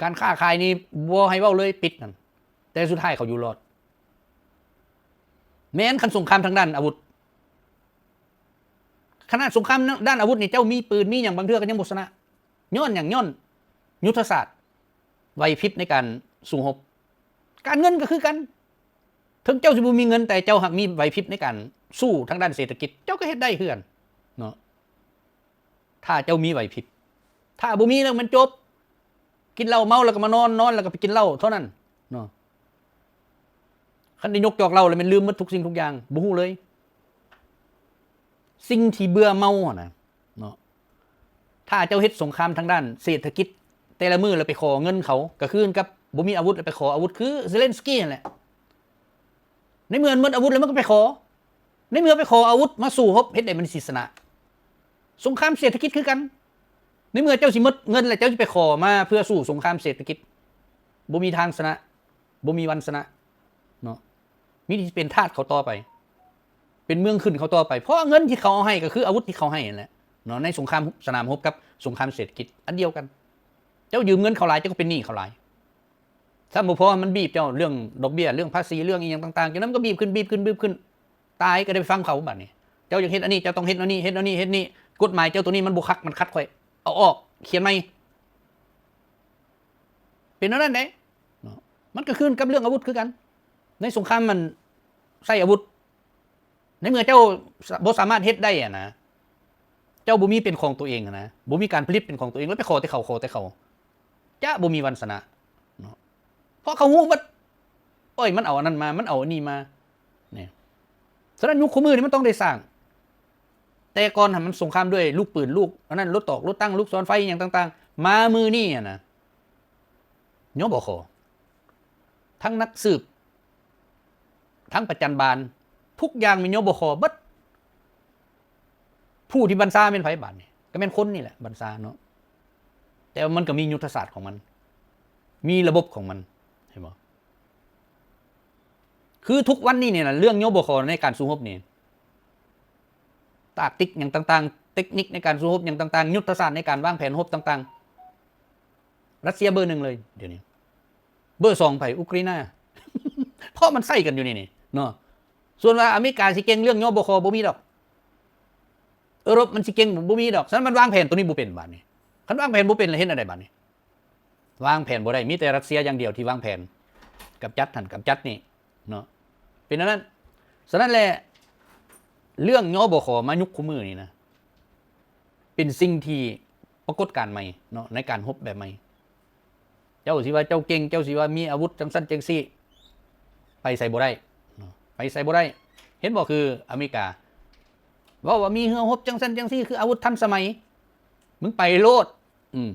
ການຄ້າຂາຍນີ້ບໍ່ໃຫ້ເວົ້າເລີຍ ປິດນັ້ນ ແຕ່ສຸດທ້າຍເຂົາຢູ່ລອດ. ແມ່ນ ຄັນສົງຄາມທາງດ້ານອາວຸດ ຂະໜາດສົງຄາມດ້ານອາວຸດນີ້ ເຈົ້າມີປືນມີຫຍັງ ບາງເທື່ອກໍຍັງບໍ່ຊະນະ ຍ້ອນຫຍັງ? ຍ້ອນຍຸດທະສາດ ໄຫວພິບໃນການສູ້ຮົບ. ການເງິນກໍຄືກັນ ເຖິງເຈົ້າຊິບໍ່ມີເງິນ ແຕ່ເຈົ້າຫາກມີໄຫວພິບໃນການສູ້ທາງດ້ານເສດຖະກິດ ເຈົ້າກໍເຮັດໄດ້ຄືກັນເນາະ ຖ້າເຈົ້າມີໄຫວພິບ. ຖ້າບໍ່ມີແລ້ວມັນຈົບ ກິນເຫຼົ້າເມົາແລ້ວກໍມານອນ ນອນແລ້ວກໍໄປກິນເຫຼົ້າເທົ່ານັ້ນເນາະ. ຄັນໄດ້ຍົກຈອກເຫຼົ້າແລ້ວແມ່ນລືມໝົດທຸກສິ່ງທຸກຢ່າງ ບໍ່ຮູ້ເລີຍ. ສິ່ງທີ່ເບື່ອເມົາຫັ້ນນະເນາະ ຖ້າເຈົ້າເຮັດສົງຄາມທາງດ້ານເສດຖະກິດ ແຕ່ລະມື້ແລ້ວໄປຂໍເງິນເຂົາ ກໍຄືກັນກັບບໍ່ມີອາວຸດແລ້ວໄປຂໍອາວຸດ ຄືເຊເລັນສກີຫັ້ນແຫຼະ. ໃນເມື່ອມັນໝົດອາວຸດແລ້ວມັນກໍໄປຂໍ ໃນເມື່ອໄປຂໍອາວຸດມາສູ້ຮົບ ເຮັດໃດມັນຊິຊະນະ? ສົງຄາມເສດຖະກິດຄືກັນ ໃນເມື່ອເຈົ້າຊິໝົດເງິນແລ້ວ ເຈົ້າຊິໄປຂໍມາເພື່ອສູ້ສົງຄາມເສດຖະກິດ ບໍ່ມີທາງຊະນະ ບໍ່ມີວັນຊະນະເນາະ. ມີແຕ່ຊິເປັນທາດເຂົາຕໍ່ໄປ ເປັນເມືອງຂຶ້ນເຂົາຕໍ່ໄປ ເພາະເງິນທີ່ເຂົາເອົາໃຫ້ກໍຄືອາວຸດທີ່ເຂົາໃຫ້ນັ້ນແຫຼະເນາະ ໃນສົງຄາມສະໜາມຮົບກັບສົງຄາມເສດຖະກິດອັນດຽວກັນ. ເຈົ້າຢືມເງິນເຂົາຫຼາຍ ເຈົ້າກໍເປັນໜີ້ເຂົາຫຼາຍ. ຊ້ຳບໍ່ພໍມັນບີບເຈົ້າເລື່ອງດອກເບ້ຍ ເລື່ອງພາສີ ເລື່ອງອີ່ຫຍັງຕ່າງໆ ຈັ່ງນັ້ນມັນກໍບີບຂຶ້ນ ບີບຂຶ້ນ ບີບຂຶ້ນ ຕາຍກໍໄດ້ໄປຟັງເຂົາ. ບາດນີ້ເຈົ້າຢາກເຮັດອັນນີ້ ເຈົ້າຕ້ອງເຮັດແນວນີ້ ເຮັດແນວນີ້ ເຮັດນີ້ ກົດໝາຍເຈົ້າໂຕນີ້ມັນບໍ່ຄັກ ມັນຂັດຂ້ອຍ ເອົາອອກ ຂຽນໃໝ່. ເປັນແນວນັ້ນເດ້ເນາະ. ມັນກໍຄືກັບເລື່ອງອາວຸດຄືກັນ ໃນສົງຄາມມັນໃຊ້ອາວຸດ ໃນເມື່ອເຈົ້າບໍ່ສາມາດເຮັດໄດ້ຫັ້ນນະ ເຈົ້າບໍ່ມີເປັນຂອງຕົວເອງຫັ້ນນະ ບໍ່ມີການຜະລິດເປັນຂອງຕົວເອງ ແລ້ວໄປຂໍແຕ່ເຂົາ ຂໍແຕ່ເຂົາ ຈະບໍ່ມີວັນຊະນະເນາະ. ເພາະເຂົາຮູ້ໝົດ ໂອ້ຍ ມັນເອົາອັນນັ້ນມາ ມັນເອົາອັນນີ້ມາ ນີ້. ສະນັ້ນຍຸກຄູ່ມື້ນີ້ມັນຕ້ອງໄດ້ສ້າງ ແຕ່ກ່ອນຫັ້ນມັນສົງຄາມດ້ວຍລູກປືນ ລູກອັນນັ້ນ ລົດຕອກລົດຕັງ ລູກສອນໄຟ ອີ່ຫຍັງຕ່າງໆ ມາມື້ນີ້ຫັ້ນນະ ຍບຂ ທັງນັກສືບ ທັງປະຈັນບານ ທຸກຢ່າງແມ່ນ ຍບຂ ເບິດ. ຜູ້ທີ່ບັນຊາແມ່ນໃຜບາດນີ້? ກໍແມ່ນຄົນນີ້ແຫຼະບັນຊາເນາະ ແຕ່ວ່າມັນກໍມີຍຸດທະສາດຂອງມັນ ມີລະບົບຂອງມັນ ເຫັນບໍ່? ຄືທຸກວັນນີ້ນີ້ນະ ເລື່ອງ ຍບຂ ໃນການສູ້ຮົບນີ້ ຕາກຕິກຫຍັງຕ່າງໆ ເຕັກນິກໃນການສູ້ຮົບຫຍັງຕ່າງໆ ຍຸດທະສາດໃນການວາງແຜນຮົບຕ່າງໆ ຣັດເຊຍເບີໜຶ່ງເລີຍດຽວນີ້. ເບີສອງໃຜ? ອຸກຣາຍນາ. ເພາະມັນໃຊ້ກັນຢູ່ນີ້ນີ້ເນາະ. ສ່ວນວ່າອາເມລິກາຊິເກັ່ງເລື່ອງ ຍບຄ ບໍ່ມີດອກ, ເອີຣົບມັນຊິເກັ່ງ ບໍ່ມີດອກ. ສະນັ້ນມັນວາງແຜນໂຕນີ້ບໍ່ເປັນບາດນີ້. ຄັນວາງແຜນບໍ່ເປັນແລ້ວເຮັດແນວໃດບາດນີ້? ວາງແຜນບໍ່ໄດ້, ມີແຕ່ຣັດເຊຍຢ່າງດຽວທີ່ວາງແຜນ ກຳຈັດຫັ້ນກຳຈັດນີ້ເນາະ, ເປັນອັນນັ້ນ. ສະນັ້ນແຫຼະ ເລື່ອງ ຍບຄ ມາຍຸກຄູ່ມື້ນີ້ນະ ເປັນສິ່ງທີ່ປາກົດການໃໝ່ເນາະ ໃນການຮົບແບບໃໝ່. ເຈົ້າຊິວ່າເຈົ້າເກັ່ງ, ເຈົ້າຊິວ່າມີອາວຸດຈັ່ງຊັ້ນຈັ່ງຊີ້, ໄປໃສບໍ່ໄດ້ເນາະ, ໄປໃສບໍ່ໄດ້. ເຫັນບໍ່ ຄືອາເມລິກາເວົ້າວ່າມີເຮືອຮົບຈັ່ງຊັ້ນຈັ່ງຊີ້ ຄືອາວຸດທັນສະໄໝ, ມຶງໄປໂລດ. ອືມ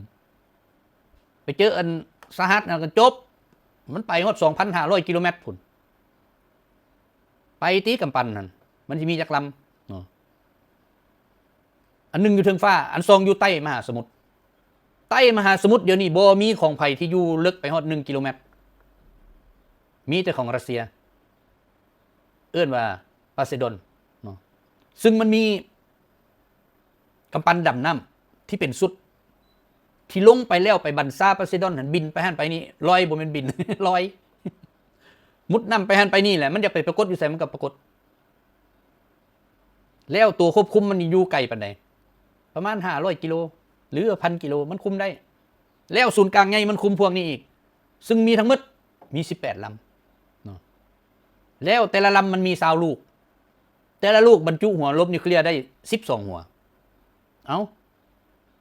ໄປເຈີອັນສະຫະລັດນັ້ນກໍຈົບ, ມັນໄປຮອດສອງພັນຫ້າຮ້ອຍກິໂລແມັດພຸ້ນ. ໄປຕິກຳປັ່ນຫັ້ນ ມັນຊິມີຈັກລຳເນາະ? ອັນໜຶ່ງຢູ່ເທິງຟ້າ, ອັນສອງຢູ່ໃຕ້ມະຫາສະໝຸດ. ໃຕ້ມະຫາສະໝຸດດຽວນີ້ບໍ່ມີຂອງໃຜທີ່ຢູ່ເລິກໄປຮອດໜຶ່ງກິໂລແມັດ, ມີແຕ່ຂອງຣັດເຊຍ ເອີ້ນວ່າປາເຊດອນເນາະ, ຊຶ່ງມັນມີ ກຳປັ່ນດຳນ້ຳທີ່ເປັນຊຸດ ທີ່ລົງໄປແລ້ວໄປບັນຊາປາເຊດອນຫັ້ນ, ບິນໄປຫັ້ນໄປນີ້, ລອຍ ບໍ່ແມ່ນບິນ ລອຍ, ມຸດນ້ຳໄປຫັ້ນໄປນີ້ແຫຼະ. ມັນຢາກໄປປາກົດຢູ່ໃສມັນກໍປາກົດ. ແລ້ວຕົວຄວບຄຸມມັນນີ້ຢູ່ໄກປານໃດ? ປະມານຫ້າຮ້ອຍກິໂລ ຫຼື ພັນກິໂລ ມັນຄຸມໄດ້. ແລ້ວສູນກາງໃຫຍ່ມັນຄຸມພວກນີ້ອີກ, ຊຶ່ງມີທັງໝົດມີສິບແປດລຳເນາະ, ແລ້ວແຕ່ລະລຳມັນມີຊາວລູກ, ແຕ່ລະລູກບັນຈຸຫົວລົບນິວເຄລຍໄດ້ສິບສອງຫົວ. ເອົ້າ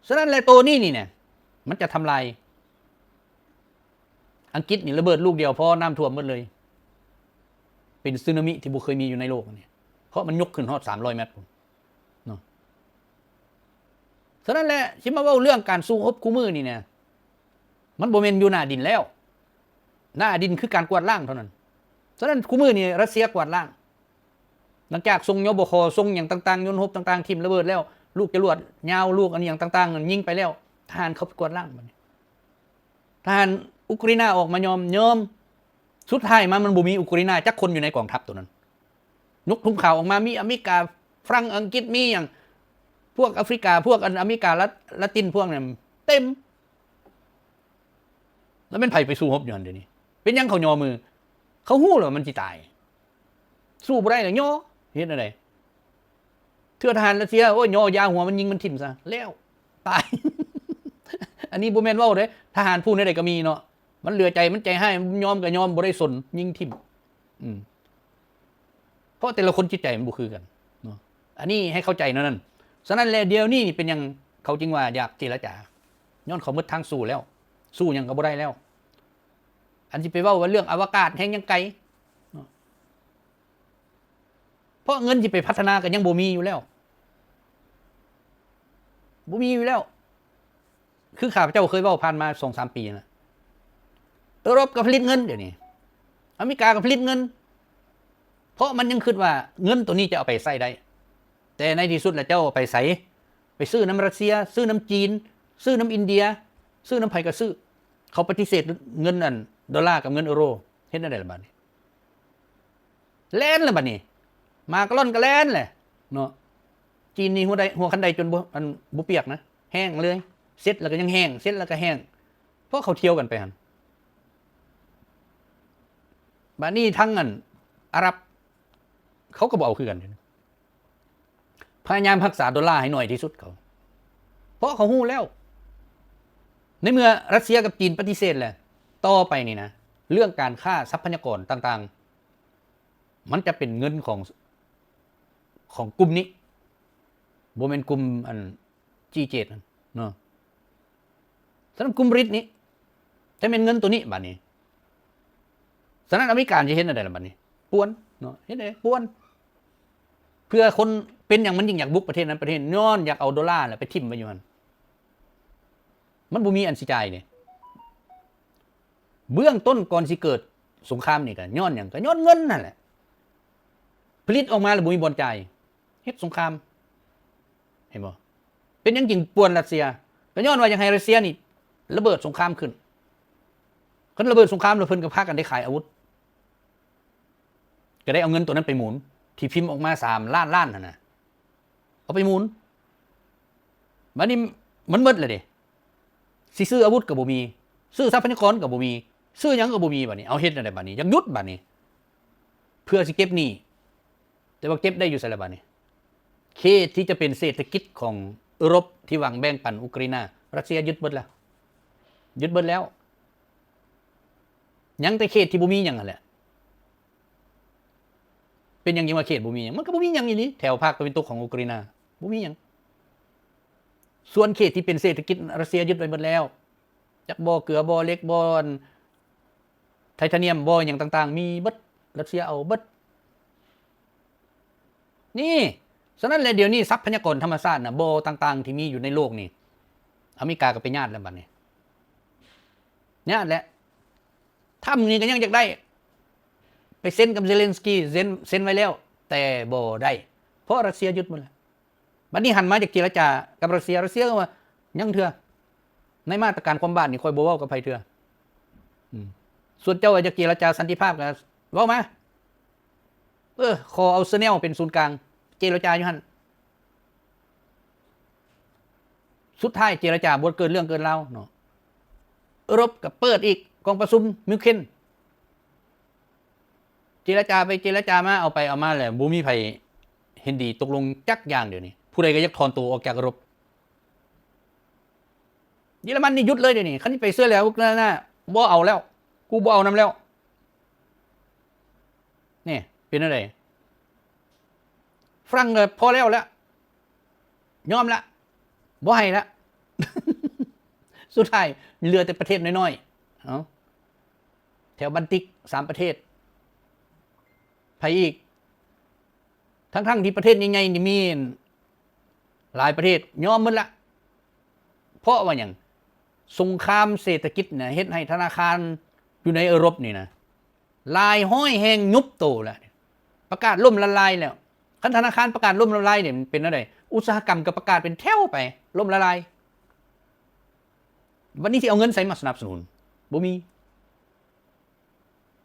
ສະນັ້ນແຫຼະ ໂຕນີ້ນີ້ນະ ມັນຈະທຳລາຍ. ອັງກິດນີ້ລະເບີດລູກດຽວພໍນ້ຳຖ້ວມໝົດເລີຍ, ເປັນສຸນາມິທີ່ບໍ່ເຄີຍມີຢູ່ໃນໂລກນີ້, ເພາະມັນຍົກຂຶ້ນຮອດສາມຮ້ອຍແມັດພຸ້ນເນາະ. ສະນັ້ນແຫຼະ ຊິມາເວົ້າເລື່ອງການສູ້ຮົບຄູ່ມື້ນີ້ນະ ມັນບໍ່ແມ່ນຢູ່ໜ້າດິນແລ້ວ, ໜ້າດິນຄືການກວາດລ້າງເທົ່ານັ້ນ. ສະນັ້ນ ຄູ່ມື້ນີ້ຣັດເຊຍກວາດລ້າງ, ຫຼັງຈາກສົ່ງ ຍບຄ ສົ່ງຫຍັງຕ່າງໆ, ຍົນຮົບຕ່າງໆ ຖິ້ມລະເບີດແລ້ວ, ລູກຈະຫຼວດຍາວ, ລູກອັນຫຍັງຕ່າງໆ ຍິງໄປແລ້ວ, ທະຫານເຂົາໄປກວາດລ້າງ. ບັດນີ້ທະຫານອຸກຣາຍນາອອກມາຍອມ, ຍອມ. ສຸດທ້າຍມາມັນບໍ່ມີອຸກຣາຍນາຈັກຄົນຢູ່ໃນກອງທັບໂຕນັ້ນ. ຍົກທຸງຂາວອອກມາ ມີອາເມລິກາ, ຝຣັ່ງ, ອັງກິດ, ມີຫຍັງ, ພວກອາຟຣິກາ, ພວກອັນອາເມລິກາລາ, ລາຕິນພວກນັ້ນເຕັມ. ແລ້ວແມ່ນໃຜໄປສູ້ຮົບຢູ່ຫັ້ນດຽວນີ້? ເປັນຫຍັງເຂົາຍໍມື? ເຂົາຮູ້ແລ້ວວ່າມັນຊິຕາຍ, ສູ້ບໍ່ໄດ້ແລ້ວຍໍ. ເຮັດແນວໃດ? ເທື່ອທະຫານຣັດເຊຍ ໂອ້ຍ ຍໍຢາຫົວມັນ, ຍິງມັນຖິ້ມຊະ ແລ້ວຕາຍ. ອັນນີ້ບໍ່ແມ່ນເວົ້າເດ້, ທະຫານຜູ້ແນວໃດກໍມີເນາະ, ມັນເຫຼືອໃຈ, ມັນໃຈຮ້າຍ, ມັນຍອມກໍຍອມ, ບໍ່ໄດ້ສົນ, ຍິງຖິ້ມ. ອືມ ເພາະແຕ່ລະຄົນຈິດໃຈມັນບໍ່ຄືກັນເນາະ. ອັນນີ້ໃຫ້ເຂົ້າໃຈແນວນັ້ນ. ສະນັ້ນແຫຼະ ດຽວນີ້ນີ້ເປັນຫຍັງເຂົາຈຶ່ງວ່າຢາກເຈລະຈາ? ຍ້ອນເຂົາໝົດທາງສູ້ແລ້ວ, ສູ້ຫຍັງກໍບໍ່ໄດ້ແລ້ວ. ອັນຊິໄປເວົ້າວ່າເລື່ອງອະວະກາດແຮ່ງຍັງໄກເນາະ, ເພາະເງິນຊິໄປພັດທະນາກໍຍັງບໍ່ມີຢູ່ແລ້ວ, ບໍ່ມີຢູ່ແລ້ວ. ຄືຂ້າພະເຈົ້າເຄີຍເວົ້າຜ່ານມາສອງສາມປີນະ, ເອີຣົບກໍຜະລິດເງິນດຽວນີ້, ອາເມລິກາກໍຜະລິດເງິນ, ເພາະມັນຍັງຄິດວ່າເງິນໂຕນີ້ຈະເອົາໄປໃຊ້ໄດ້. ແຕ່ໃນທີ່ສຸດແລ້ວເຈົ້າເອົາໄປໃສ? ໄປຊື້ນຳຣັດເຊຍ, ຊື້ນຳຈີນ, ຊື້ນຳອິນເດຍ, ຊື້ນຳໃຜກໍຊື້. ເຂົາປະຕິເສດເງິນອັນໂດລາກັບເງິນເອີໂຣ, ເຮັດແນວໃດລະບາດນີ້? ແລ່ນລະບາດນີ້, ໝາກະລ່ອນກໍແລ່ນແຫຼະເນາະ. ຈີນນີ້ຫົວໃດ ຫົວຄັນໄດຈົນບໍ່ ອັນ ບໍ່ປຽກນະ, ແຫ້ງເລີຍ, ເຊັດແລ້ວກໍຍັງແຫ້ງ, ເຊັດແລ້ວກໍແຫ້ງ, ເພາະເຂົາທ່ຽວກັນໄປຫັ້ນ. ບາດນີ້ທາງອັນອາຣັບ ເຂົາກໍບໍ່ເອົາຄືກັນ, ພະຍາຍາມຮັກສາໂດລາໃຫ້ໜ້ອຍທີ່ສຸດເຂົາ, ເພາະເຂົາຮູ້ແລ້ວ ໃນເມື່ອຣັດເຊຍກັບຈີນປະຕິເສດແລ້ວ, ຕໍ່ໄປນີ້ນະ ເລື່ອງການຄ້າຊັບພະຍາກອນຕ່າງໆ ມັນຈະເປັນເງິນຂອງ ຂອງກຸ່ມນີ້, ບໍ່ແມ່ນກຸ່ມອັນຈີເຈັດນັ້ນເນາະ. ສະນັ້ນກຸ່ມບຣິກນີ້ ຈະແມ່ນເງິນໂຕນີ້ບາດນີ້. ສະນັ້ນອາເມລິກາຈະເຮັດແນວໃດລະບາດນີ້? ປ່ວນເນາະ, ເຮັດໃດ? ປ່ວນ. ເພື່ອຄົນເປັນຫຍັງມັນຈຶ່ງຢາກບຸກປະເທດນັ້ນປະເທດ, ຍ້ອນຢາກເອົາໂດລາແຫຼະໄປຖິ້ມໄວ້ຢູ່ຫັ້ນ, ມັນບໍ່ມີອັນຊິຈ່າຍເດ້. ເບື້ອງຕົ້ນກ່ອນຊິເກີດສົງຄາມນີ້ກໍຍ້ອນຫຍັງ? ກໍຍ້ອນເງິນນັ້ນແຫຼະ, ຜະລິດອອກມາແລ້ວບໍ່ມີບ່ອນຈ່າຍ, ເຮັດສົງຄາມ. ເຫັນບໍ່? ເປັນຫຍັງຈຶ່ງປ່ວນຣັດເຊຍ? ກໍຍ້ອນວ່າຢາກໃຫ້ຣັດເຊຍນີ້ລະເບີດສົງຄາມຂຶ້ນ. ຄັນລະເບີດສົງຄາມແລ້ວ ເພິ່ນກໍພາກັນໄດ້ຂາຍອາວຸດ, ກໍໄດ້ເອົາເງິນໂຕນັ້ນໄປໝູນ ທີ່ພິມອອກມາສາມລ້ານລ້ານຫັ້ນນະ, ເອົາໄປໝູນ. ບາດນີ້ມັນໝົດແລ້ວເດ້, ຊິຊື້ອາວຸດກໍບໍ່ມີ, ຊື້ຊັບພະຍາກອນກໍບໍ່ມີ, ຊື້ຫຍັງກໍບໍ່ມີ ບາດນີ້ເອົາເຮັດແນວໃດ ບາດນີ້ຢາກຢຸດ ບາດນີ້ເພື່ອຊິເກັບໜີ້ ແຕ່ວ່າເກັບໄດ້ຢູ່ໃສລະ ບາດນີ້ເຂດທີ່ຈະເປັນເສດຖະກິດຂອງເອີຣົບທີ່ຫວັງແບ່ງປັນອູກຣາຍນາ ຣັດເຊຍຍຶດເບິດແລ້ວ ຍຶດເບິດແລ້ວ ຍັງແຕ່ເຂດທີ່ບໍ່ມີຫຍັງຫັ້ນແຫຼະ. ເປັນຫຍັງຈຶ່ງວ່າເຂດບໍ່ມີຫຍັງ? ມັນກໍບໍ່ມີຫຍັງອີ່ຫຼີ ແຖວພາກຕາເວັນຕົກຂອງອູກຣາຍນາ ບໍ່ມີຫຍັງ. ສ່ວນເຂດທີ່ເປັນເສດຖະກິດ ຣັດເຊຍຍຶດໄວ້ເບິດແລ້ວ ຈັກບໍ່ເກືອ ບໍ່ເຫຼັກ ບໍ່ອັນໄທທານຽມ ບໍ່ຫຍັງຕ່າງໆ ມີເບິດ ຣັດເຊຍເອົາເບິດ. ນີ້ ສະນັ້ນແຫຼະ ດຽວນີ້ຊັບພະຍາກອນທຳມະຊາດນະ ບໍ່ຕ່າງໆທີ່ມີຢູ່ໃນໂລກນີ້ ອາເມລິກາກໍໄປຍາດແລ້ວ ບັດນີ້ຍາດແຫຼະ. ທຳນີ້ກໍຍັງຢາກໄດ້ ໄປເຊັນກັບເຊເລັນສກີ ເຊັນ ເຊັນໄວ້ແລ້ວ ແຕ່ບໍ່ໄດ້ ເພາະຣັດເຊຍຍຶດໝົດແລ້ວ. ບັດນີ້ຫັນມາຢາກເຈລະຈາກັບຣັດເຊຍ ຣັດເຊຍກໍວ່າຍັງເທື່ອ ໃນມາດຕະການຄວາມບາດນີ້ ຂ້ອຍບໍ່ເວົ້າກັບໃຜເທື່ອ. ອືມ ສ່ວນເຈົ້າວ່າຢາກເຈລະຈາສັນຕິພາບກໍເວົ້າມາ ເອີ ຂໍເອົາເຊແນວເປັນສູນກາງ ເຈລະຈາຢູ່ຫັ້ນ. ສຸດທ້າຍເຈລະຈາບໍ່ເກີດເລື່ອງເກີດລາວເນາະ ເອີຣົບກໍເປີດອີກກອງປະຊຸມມິວເຄນ ເຈລະຈາໄປເຈລະຈາມາ ເອົາໄປເອົາມາແລ້ວ ບໍ່ມີໃຜເຫັນດີຕົກລົງຈັກຢ່າງ. ດຽວນີ້ຜູ້ໃດກໍຢາກຖອນໂຕອອກຈາກເອີຣົບ. ເຢຍລະມັນນີ້ຢຸດເລີຍ ດຽວນີ້ຄັນໄປເຊື່ອແລ້ວ ອຸກຣາຍນາບໍ່ເອົາແລ້ວ ກູບໍ່ເອົານຳແລ້ວ. ນີ້ເປັນແນວໃດ? ຝຣັ່ງກໍພໍແລ້ວລະ ຍອມລະ ບໍ່ໃຫ້ລະ. ສຸດທ້າຍເຫຼືອແຕ່ປະເທດນ້ອຍໆ ເອົາ ແຖວບາລຕິກ ສາມປະເທດ ໃຜອີກ? ທັງໆທີ່ປະເທດໃຫຍ່ໆນີ້ມີຫຼາຍປະເທດຍອມໝົດລະ. ເພາະວ່າຫຍັງ? ສົງຄາມເສດຖະກິດນະ ເຮັດໃຫ້ທະນາຄານຢູ່ໃນເອີຣົບນີ້ນະ ຫຼາຍຮ້ອຍແຫ່ງຍຸບໂຕແລ້ວ ປະກາດລົ້ມລະລາຍແລ້ວ. ຄັນທະນາຄານປະກາດລົ້ມລະລາຍນີ້ ມັນເປັນແນວໃດ? ອຸດສາຫະກຳກໍປະກາດເປັນແຖວໄປ ລົ້ມລະລາຍ. ບັດນີ້ຊິເອົາເງິນໃສມາສະໜັບສະໜູນ? ບໍ່ມີ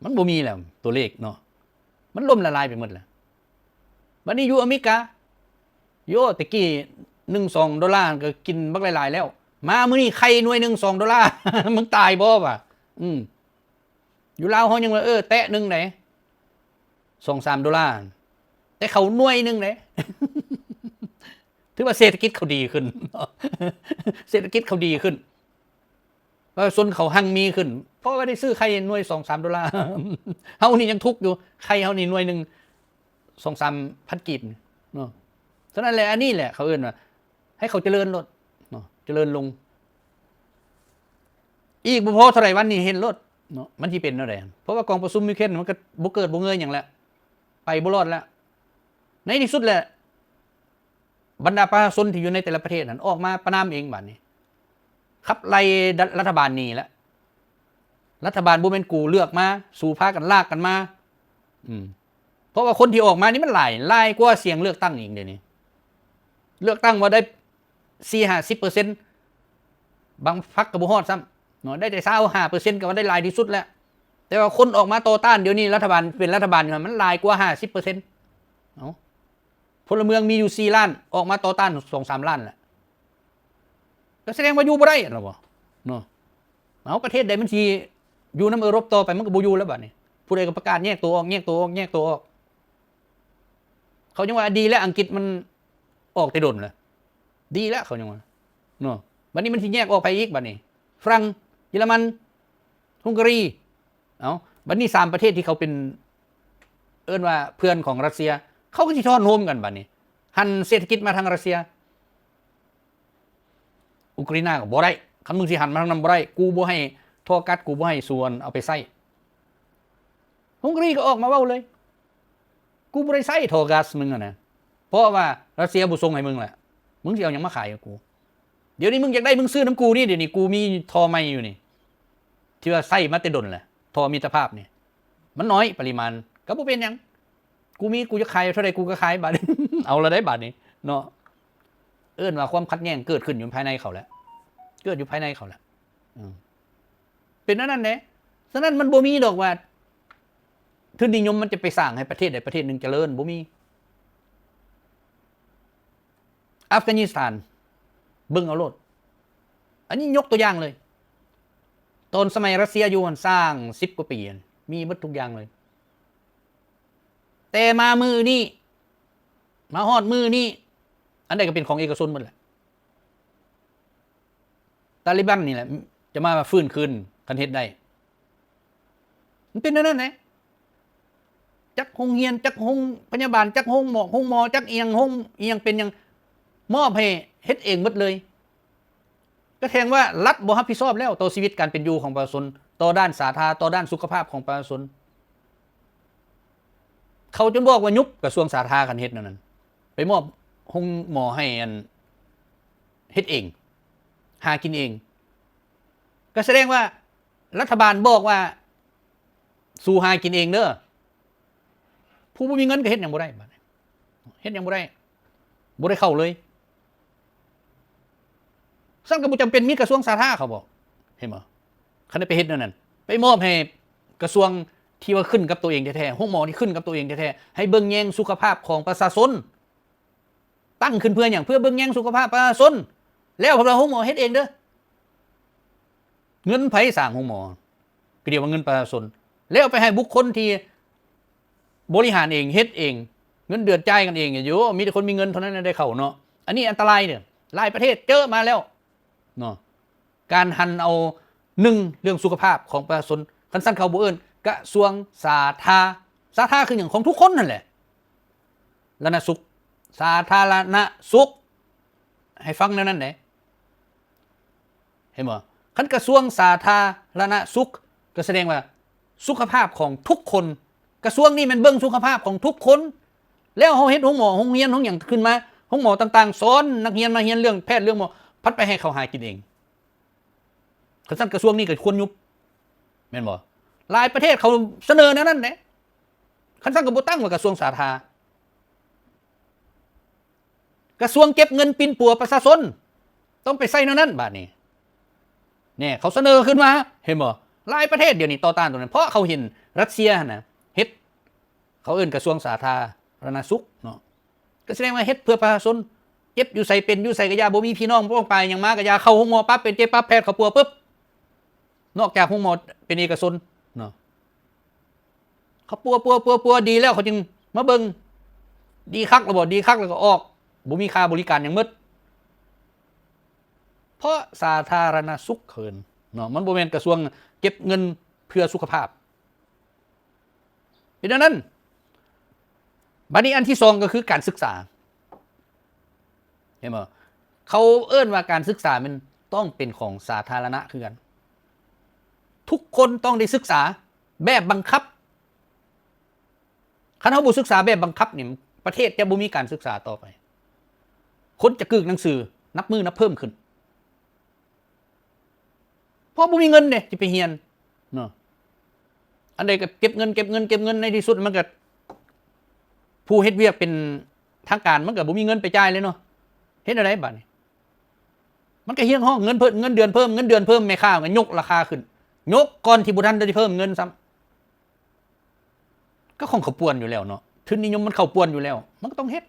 ມັນບໍ່ມີແລ້ວ ຕົວເລກເນາະ ມັນລົ້ມລະລາຍໄປໝົດແລ້ວ. ບັດນີ້ຢູ່ອາເມລິກາ ໂຢ ແຕ່ກີ້ໜຶ່ງສອງໂດລາກໍກິນບັກຫຼາຍໆແລ້ວ ມາມື້ນີ້ໄຂ່ໜ່ວຍໜຶ່ງສອງໂດລາ ມຶງຕາຍບໍ່ວະ? ອືມ ຢູ່ລາວເຮົາຍັງວ່າ ເອີ ແຕະໜຶ່ງໃດ ສອງສາມໂດລາ ແຕ່ເຂົາໜ່ວຍໜຶ່ງເດ້. ຖືວ່າເສດຖະກິດເຂົາດີຂຶ້ນ ເສດຖະກິດເຂົາດີຂຶ້ນ ປະຊາຊົນເຂົາຮັ່ງມີຂຶ້ນ ເພາະວ່າໄດ້ຊື້ໄຂ່ໜ່ວຍສອງສາມໂດລາ. ເຮົານີ້ຍັງທຸກຢູ່ ໄຂ່ເຮົານີ້ໜ່ວຍໜຶ່ງສອງສາມພັນກີບເນາະ. ສະນັ້ນແຫຼະ ອັນນີ້ແຫຼະເຂົາເອີ້ນວ່າ ໃຫ້ເຂົາຈະເລີນໂລດເນາະ ຈະເລີນລົງ. ອີກບໍ່ພໍເທົ່າໃດວັນນີ້ເຫັນໂລດເນາະ ມັນຊິເປັນແນວໃດ ເພາະວ່າກອງປະຊຸມມິວເຄນມັນກໍບໍ່ເກີດບໍ່ເງີຍຫຍັງແລ້ວ ໄປບໍ່ລອດແລ້ວ. ໃນທີ່ສຸດແຫຼະ ບັນດາປະຊາຊົນທີ່ຢູ່ໃນແຕ່ລະປະເທດຫັ້ນ ອອກມາປະນາມເອງບາດນີ້ ຂັບໄລ່ ລັດຖະບານນີ້ແຫຼະ. ລັດຖະບານບໍ່ແມ່ນກູເລືອກມາ ສູພາກັນລາກກັນມາ. ອືມ ເພາະວ່າຄົນທີ່ອອກມານີ້ມັນຫຼາຍ ຫຼາຍກວ່າສຽງເລືອກຕັ້ງອີກ ດຽວນີ້ເລືອກຕັ້ງວ່າໄດ້ສີ່ຫ້າສິບເປີເຊັນ ບາງພັກກໍບໍ່ຮອດຊ້ຳເນາະ ໄດ້ແຕ່ຊາວຫ້າເປີເຊັນ ກໍວ່າໄດ້ຫຼາຍທີ່ສຸດແລ້ວ. ແຕ່ວ່າຄົນອອກມາຕໍ່ຕ້ານ ດຽວນີ້ລັດຖະບານເປັນລັດຖະບານຢູ່ຫັ້ນ ມັນຫຼາຍກວ່າຫ້າສິບເປີເຊັນ. ເອົ້າ ພົນລະເມືອງມີຢູ່ສີ່ລ້ານ ອອກມາຕໍ່ຕ້ານສອງສາມລ້ານແຫຼະ ກໍສະແດງວ່າຢູ່ບໍ່ໄດ້ແລ້ວບໍ່ເນາະ. ເອົາ ປະເທດໃດມັນຊິຢູ່ນຳເອີຣົບຕໍ່ໄປ ມັນກໍບໍ່ຢູ່ແລ້ວບາດນີ້. ຜູ້ໃດກໍປະກາດແຍກໂຕອອກ ແຍກໂຕອອກ ແຍກໂຕອອກ. ເຂົາຍັງວ່າດີແລ້ວ ອັງກິດມັນອອກແຕ່ດົນແລ້ວ ດີແລ້ວ ເຂົາຍັງວ່າເນາະ. ບາດນີ້ມັນຊິແຍກອອກໃຜອີກບາດນີ້? ຝຣັ່ງ ເຢຍລະມັນ ຮຸງກາຣີ. ເອົ້າ ບັດນີ້ສາມປະເທດທີ່ເຂົາເປັນ ເອີ້ນວ່າເພື່ອນຂອງຣັດເຊຍ ເຂົາກໍຊິທ້ອນໂຮມກັນບັດນີ້ ຫັນເສດຖະກິດມາທາງຣັດເຊຍ. ອຸກຣາຍນາກໍບໍ່ໄດ້ ຄັນມຶງຊິຫັນມາທາງນັ້ນບໍ່ໄດ້ ກູບໍ່ໃຫ້ທໍ່ກັດ ກູບໍ່ໃຫ້ສວນເອົາໄປໃຊ້. ຮຸງກາຣີກໍອອກມາເວົ້າເລີຍ ກູບໍ່ໄດ້ໃຊ້ທໍ່ກັດມຶງຫັ້ນນະ ເພາະວ່າຣັດເຊຍບໍ່ສົ່ງໃຫ້ມຶງແຫຼະ ມຶງຊິເອົາຫຍັງມາຂາຍກັບກູ? ດຽວນີ້ມຶງຢາກໄດ້ ມຶງຊື້ນຳກູນີ້ ດຽວນີ້ກູມີທໍ່ໃໝ່ຢູ່ນີ້ ທີ່ວ່າໃຊ້ມາແຕ່ດົນແຫຼະ ທໍ່ມິດຕະພາບນີ້ ມັນໜ້ອຍປະລິມານ ກໍບໍ່ເປັນຫຍັງ ກູມີ ກູຈະຂາຍເທົ່າໃດກູກໍຂາຍ ບາດນີ້ ເອົາລະໄດ໋ບາດນີ້ເນາະ. ເອີ້ນວ່າຄວາມຂັດແຍ່ງເກີດຂຶ້ນຢູ່ພາຍໃນເຂົາແຫຼະ ເກີດຢູ່ພາຍໃນເຂົາແຫຼະ ເປັນແນວນັ້ນເດ້. ສະນັ້ນມັນບໍ່ມີດອກວ່າທຶນນິຍົມມັນຈະໄປສ້າງໃຫ້ປະເທດໃດປະເທດໜຶ່ງຈະເລີນ ບໍ່ມີ. ອັຟການິສຖານ ເບິ່ງເອົາໂລດ ອັນນີ້ຍົກຕົວຢ່າງເລີຍ ຕອນສະໄໝຣັສເຊຍຢູ່ຫັ້ນ ສ້າງສິບກວ່າປີຫັ້ນ ມີເບິດທຸກຢ່າງເລີຍ. ແຕ່ມາມື້ນີ້ ມາຮອດມື້ນີ້ ອັນໃດກໍເປັນຂອງເອກະຊົນໝົດແຫຼະ. ຕາລີບັນນີ້ແຫຼະຈະມາຟື້ນຄືນ ຄັນເຮັດໄດ້. ມັນເປັນແນວນັ້ນແຫຼະ. ຈັກໂຮງຮຽນ, ຈັກໂຮງພະຍາບານ, ຈັກໂຮງໝໍ, ໂຮງໝໍ, ຈັກອີ່ຫຍັງ, ໂຮງອີ່ຫຍັງເປັນຫຍັງ, ມອບໃຫ້ເຮັດເອງໝົດເລີຍ. ກໍສະແດງວ່າລັດບໍ່ຮັບຜິດຊອບແລ້ວຕໍ່ຊີວິດການເປັນຢູ່ຂອງປະຊາຊົນ, ຕໍ່ດ້ານສາທາ, ຕໍ່ດ້ານສຸຂະພາບຂອງປະຊາຊົນ. ເຂົາຈົນບອກວ່າຍຸບກະຊວງສາທາ ຄັນເຮັດແນວນັ້ນ, ໄປມອບໂຮງໝໍໃຫ້ອັນ ເຮັດເອງ, ຫາກິນເອງ. ກໍສະແດງວ່າລັດຖະບານບອກວ່າ ສູ້ຫາກິນເອງເດີ. ຜູ້ບໍ່ມີເງິນກໍເຮັດຫຍັງບໍ່ໄດ້ບາດນີ້, ເຮັດຫຍັງບໍ່ໄດ້, ບໍ່ໄດ້ເຂົ້າເລີຍ. ຊັ້ນກໍບໍ່ຈຳເປັນມີກະຊວງສາທາ ເຂົາບອກ, ເຫັນບໍ່? ຄັນໄດ້ໄປເຮັດແນວນັ້ນ, ໄປມອບໃຫ້ກະຊວງທີ່ວ່າຂຶ້ນກັບຕົວເອງແທ້ໆ, ໂຮງໝໍທີ່ຂຶ້ນກັບຕົວເອງແທ້ໆ, ໃຫ້ເບິ່ງແຍງສຸຂະພາບຂອງປະຊາຊົນ. ຕັ້ງຂຶ້ນເພື່ອຫຍັງ? ເພື່ອເບິ່ງແຍງສຸຂະພາບປະຊາຊົນ. ແລ້ວເພິ່ນວ່າໂຮງໝໍເຮັດເອງເດີ. ເງິນໃຜສ້າງໂຮງໝໍ? ກໍດຽວວ່າເງິນປະຊາຊົນ. ແລ້ວໄປໃຫ້ບຸກຄົນທີ່ບໍລິຫານເອງ, ເຮັດເອງ, ເງິນເດືອນຈ່າຍກັນເອງຢູ່, ມີແຕ່ຄົນມີເງິນເທົ່ານັ້ນໄດ້ເຂົ້າເນາະ. ອັນນີ້ອັນຕະລາຍເດີ. ຫຼາຍປະເທດເຈີມາແລ້ວເນາະ. ການຫັນເອົາ ໜຶ່ງ ເລື່ອງສຸຂະພາບຂອງປະຊາຊົນ, ຄັນຊັ້ນເຂົາບໍ່ເອີ້ນກະຊວງສາທາ, ສາທາຄືຫຍັງ? ຂອງທຸກຄົນຫັ້ນແຫຼະ, ລະນະສຸກ, ສາທາລະນະສຸກ, ໃຫ້ຟັງແນວນັ້ນເດ້, ເຫັນບໍ່? ຄັນກະຊວງສາທາລະນະສຸກ ກໍສະແດງວ່າສຸຂະພາບຂອງທຸກຄົນ, ກະຊວງນີ້ແມ່ນເບິ່ງສຸຂະພາບຂອງທຸກຄົນ. ແລ້ວເຮົາເຮັດໂຮງໝໍ, ໂຮງຮຽນ, ໂຮງຫຍັງຂຶ້ນມາ, ໂຮງໝໍຕ່າງໆ ສອນນັກຮຽນມາຮຽນເລື່ອງແພດ, ເລື່ອງໝໍ, ພັດໄປໃຫ້ເຂົາຫາກິນເອງ. ຄັນຊັ້ນກະຊວງນີ້ກໍຄວນຍຸບ ແມ່ນບໍ່? ຫຼາຍປະເທດເຂົາສະເໜີແນວນັ້ນເດ້. ຄັນຊັ້ນກໍບໍ່ຕັ້ງວ່າກະຊວງສາທາ, ກະຊວງເກັບເງິນປິ່ນປົວປະຊາຊົນ ຕ້ອງໄປໃສ່ແນວນັ້ນບາດນີ້. ແນ່ ເຂົາສະເໜີຂຶ້ນມາ, ເຫັນບໍ່? ຫຼາຍປະເທດດຽວນີ້ຕໍ່ຕ້ານຕົວນັ້ນ ເພາະເຂົາເຫັນຣັດເຊຍຫັ້ນນະເຮັດ, ເຂົາເອີ້ນກະຊວງສາທາລະນະສຸກເນາະ. ກໍສະແດງວ່າເຮັດເພື່ອປະຊາຊົນ, ເຈັບຢູ່ໃສເປັນຢູ່ໃສກໍຢ່າ, ບໍ່ມີພີ່ນ້ອງປ້ອງປາຍຫຍັງມາກໍຢ່າ, ເຂົ້າໂຮງໝໍປັບ, ເປັນເຈັບປັບແພດ, ເຂົາປົວປຶບ ນອກຈາກໂຮງໝໍເປັນເອກະຊົນເນາະ, ເຂົາປົວ, ປົວ, ປົວ, ປົວ, ດີແລ້ວເຂົາຈຶ່ງມາເບິ່ງ, ດີຄັກແລ້ວບໍ່? ດີຄັກແລ້ວກໍອອກ, ບໍ່ມີຄ່າບໍລິການຫຍັງໝົດ. ເພາະສາທາລະນະສຸກເຂົາເອີ້ນເນາະ, ມັນບໍ່ແມ່ນກະຊວງເກັບເງິນເພື່ອສຸຂະພາບ. ເປັນແນວນັ້ນ. ບາດນີ້ອັນທີສອງກໍຄືການສຶກສາ. ເຫັນບໍ່? ເຂົາເອີ້ນວ່າການສຶກສາແມ່ນຕ້ອງເປັນຂອງສາທາລະນະຄືກັນ. ທຸກຄົນຕ້ອງໄດ້ສຶກສາແບບບັງຄັບ. ຄັນເຮົາບໍ່ສຶກສາແບບບັງຄັບນີ້, ປະເທດຈະບໍ່ມີການສຶກສາຕໍ່ໄປ. ຄົນຈະກືກໜັງສືນັບມື້ນັບເພີ່ມຂຶ້ນ. ເພາະບໍ່ມີເງິນເດ້ ຊິໄປຮຽນເນາະ. ອັນໃດກໍເກັບເງິນ, ເກັບເງິນ, ເກັບເງິນ, ໃນທີ່ສຸດມັນກໍ ຜູ້ເຮັດວຽກເປັນທາງການມັນກໍບໍ່ມີເງິນໄປຈ່າຍເລີຍເນາະ. ເຮັດແນວໃດບາດນີ້? ມັນກໍຮຽກຮ້ອງເງິນເພີ່ມ, ເງິນເດືອນເພີ່ມ, ເງິນເດືອນເພີ່ມ, ແມ່ຄ້າກໍຍົກລາຄາຂຶ້ນ, ຍົກກ່ອນທີ່ບໍ່ທັນໄດ້ເພີ່ມເງິນຊ້ຳ. ກໍຂອງເຂົາປ່ວນຢູ່ແລ້ວເນາະ, ທຶນນິຍົມມັນເຂົ້າປ່ວນຢູ່ແລ້ວ, ມັນກໍຕ້ອງເຮັດ.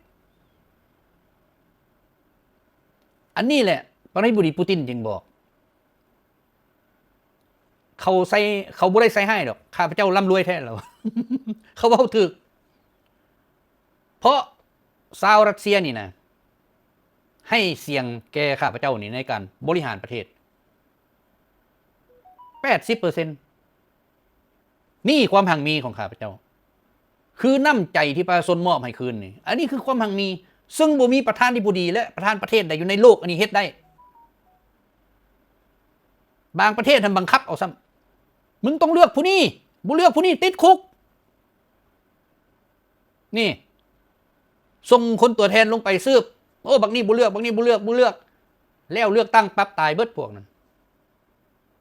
ອັນນີ້ແຫຼະ ປະທານາທິບໍດີປູຕິນຈຶ່ງບອກ, ເຂົາໃສ່, ເຂົາບໍ່ໄດ້ໃສ່ຮ້າຍດອກ, ຂ້າພະເຈົ້າລ່ຳລວຍແທ້ແລ້ວ. ເຂົາເວົ້າຖືກ, ເພາະຊາວຣັດເຊຍນີ້ນະ ໃຫ້ສຽງແກ່ຂ້າພະເຈົ້ານີ້ໃນການບໍລິຫານປະເທດ ແປດສິບເປີເຊັນ. ນີ້ຄວາມຮັ່ງມີຂອງຂ້າພະເຈົ້າ, ຄືນ້ຳໃຈທີ່ປະຊາຊົນມອບໃຫ້ຄືນນີ້. ອັນນີ້ຄືຄວາມຮັ່ງມີ, ຊຶ່ງບໍ່ມີປະທານາທິບໍດີ ແລະ ປະທານປະເທດໃດຢູ່ໃນໂລກອັນນີ້ເຮັດໄດ້. ບາງປະເທດຫັ້ນບັງຄັບເອົາຊ້ຳ, ມຶງຕ້ອງເລືອກຜູ້ນີ້, ບໍ່ເລືອກຜູ້ນີ້ຕິດຄຸກ. ນີ້ ສົ່ງຄົນຕົວແທນລົງໄປສືບ, ໂອ້ ບັກນີ້ບໍ່ເລືອກ, ບັກນີ້ບໍ່ເລືອກ, ບໍ່ເລືອກ, ແລ້ວເລືອກຕັ້ງປັບຕາຍເບິດພວກນັ້ນ.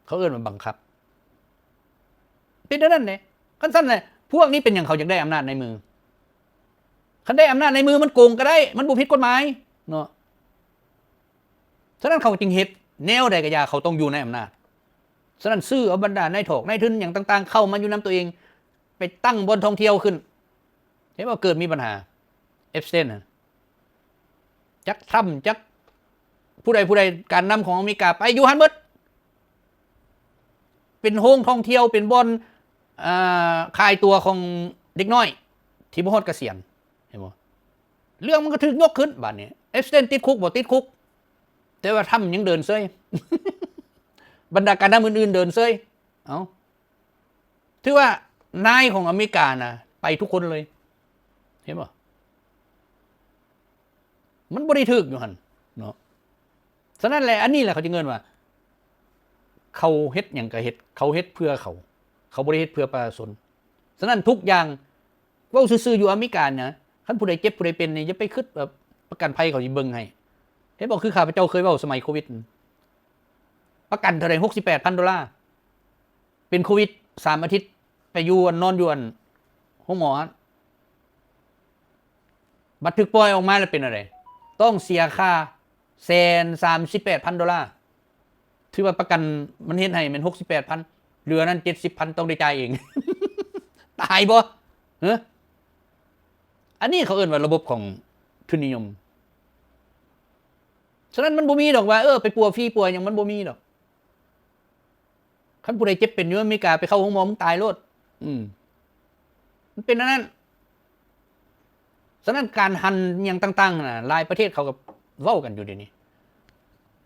ເຂົາເອີ້ນວ່າບັງຄັບ. ເປັນແນວນັ້ນເດ້. ຄັນຊັ້ນແຫຼະ ພວກນີ້ເປັນຫຍັງເຂົາຢາກໄດ້ອຳນາດໃນມື? ຄັນໄດ້ອຳນາດໃນມືມັນໂກງກໍໄດ້, ມັນບໍ່ຜິດກົດໝາຍເນາະ. ສະນັ້ນເຂົາຈຶ່ງເຮັດແນວໃດກໍຢ່າ, ເຂົາຕ້ອງຢູ່ໃນອຳນາດ. ສະນັ້ນຊື້ເອົາບັນດານາຍຖອກນາຍທຶນຫຍັງຕ່າງໆ ເຂົ້າມາຢູ່ນຳຕົວເອງ, ໄປຕັ້ງບ່ອນທ່ອງທ່ຽວຂຶ້ນ. ເຫັນບໍ່? ເກີດມີບັນຫາ ເອັບສະເຕນຫັ້ນ, ຈັກທຣຳ ຈັກຜູ້ໃດຜູ້ໃດ, ການນຳຂອງອາເມລິກາໄປຢູ່ຫັ້ນເບິດ. ເປັນໂຮງທ່ອງທ່ຽວ ເປັນບ່ອນ ອ່າ ຂາຍຕົວຂອງເດັກນ້ອຍທີ່ບໍ່ຮອດກະສຽນ ເຫັນບໍ່? ເລື່ອງມັນກໍຖືກຍົກຂຶ້ນບາດນີ້. ເອບສະເຕນຕິດຄຸກບໍ່? ຕິດຄຸກ, ແຕ່ວ່າທຳຍັງເດີນເຊີຍ, ບັນດາການນຳອື່ນໆເດີນເຊີຍ. ເອົ້າ ຖືວ່ານາຍຂອງອາເມລິການະ ໄປທຸກຄົນເລີຍ, ເຫັນບໍ່? ມັນບໍ່ໄດ້ຖືກຢູ່ຫັ້ນເນາະ. ສະນັ້ນແຫຼະ ອັນນີ້ແຫຼະເຂົາຈຶ່ງເອີ້ນວ່າ ເຂົາເຮັດຫຍັງກໍເຮັດ, ເຂົາເຮັດເພື່ອເຂົາ, ເຂົາບໍ່ໄດ້ເຮັດເພື່ອປະຊາຊົນ. ສະນັ້ນທຸກຢ່າງ ເວົ້າຊື່ໆ ຢູ່ອາເມລິການະ ຄັນຜູ້ໃດເຈັບຜູ້ໃດເປັນນີ້ ຢ່າໄປຄິດວ່າປະກັນໄພເຂົາຊິເບິ່ງໃຫ້. ເຫັນບໍ່? ຄືຂ້າພະເຈົ້າເຄີຍເວົ້າສະໄໝໂຄວິດ, ປະກັນເທົ່າໃດ? ຫົກສິບແປດພັນໂດລາ. ເປັນໂຄວິດສາມອາທິດ ໄປຢູ່ອັນ ນອນຢູ່ອັນໂຮງໝໍຫັ້ນ, ບັດຖືກປ່ອຍອອກມາແລ້ວເປັນແນວໃດ? ຕ້ອງເສຍຄ່າແສນສາມສິບແປດພັນໂດລາ. ຖືວ່າປະກັນມັນເຮັດໃຫ້ແມ່ນຫົກສິບແປດພັນ, ເຫຼືອນັ້ນເຈັດສິບພັນຕ້ອງໄດ້ຈ່າຍເອງ. ຕາຍບໍ່? ເອີ ອັນນີ້ເຂົາເອີ້ນວ່າລະບົບຂອງທຶນນິຍົມ. ສະນັ້ນມັນບໍ່ມີດອກວ່າ ເອີ ໄປປົວຟຣີປົວຫຍັງ, ມັນບໍ່ມີດອກ. ຄັນຜູ້ໃດເຈັບເປັນຢູ່ອາເມລິກາ ໄປເຂົ້າໂຮງໝໍ ມຶງຕາຍໂລດ. ອືມ ມັນເປັນອັນນັ້ນ. ສະນັ້ນການຫັນຫຍັງຕ່າງໆຫັ້ນນະ ຫຼາຍປະເທດເຂົາກໍເວົ້າກັນຢູ່ດຽວນີ້.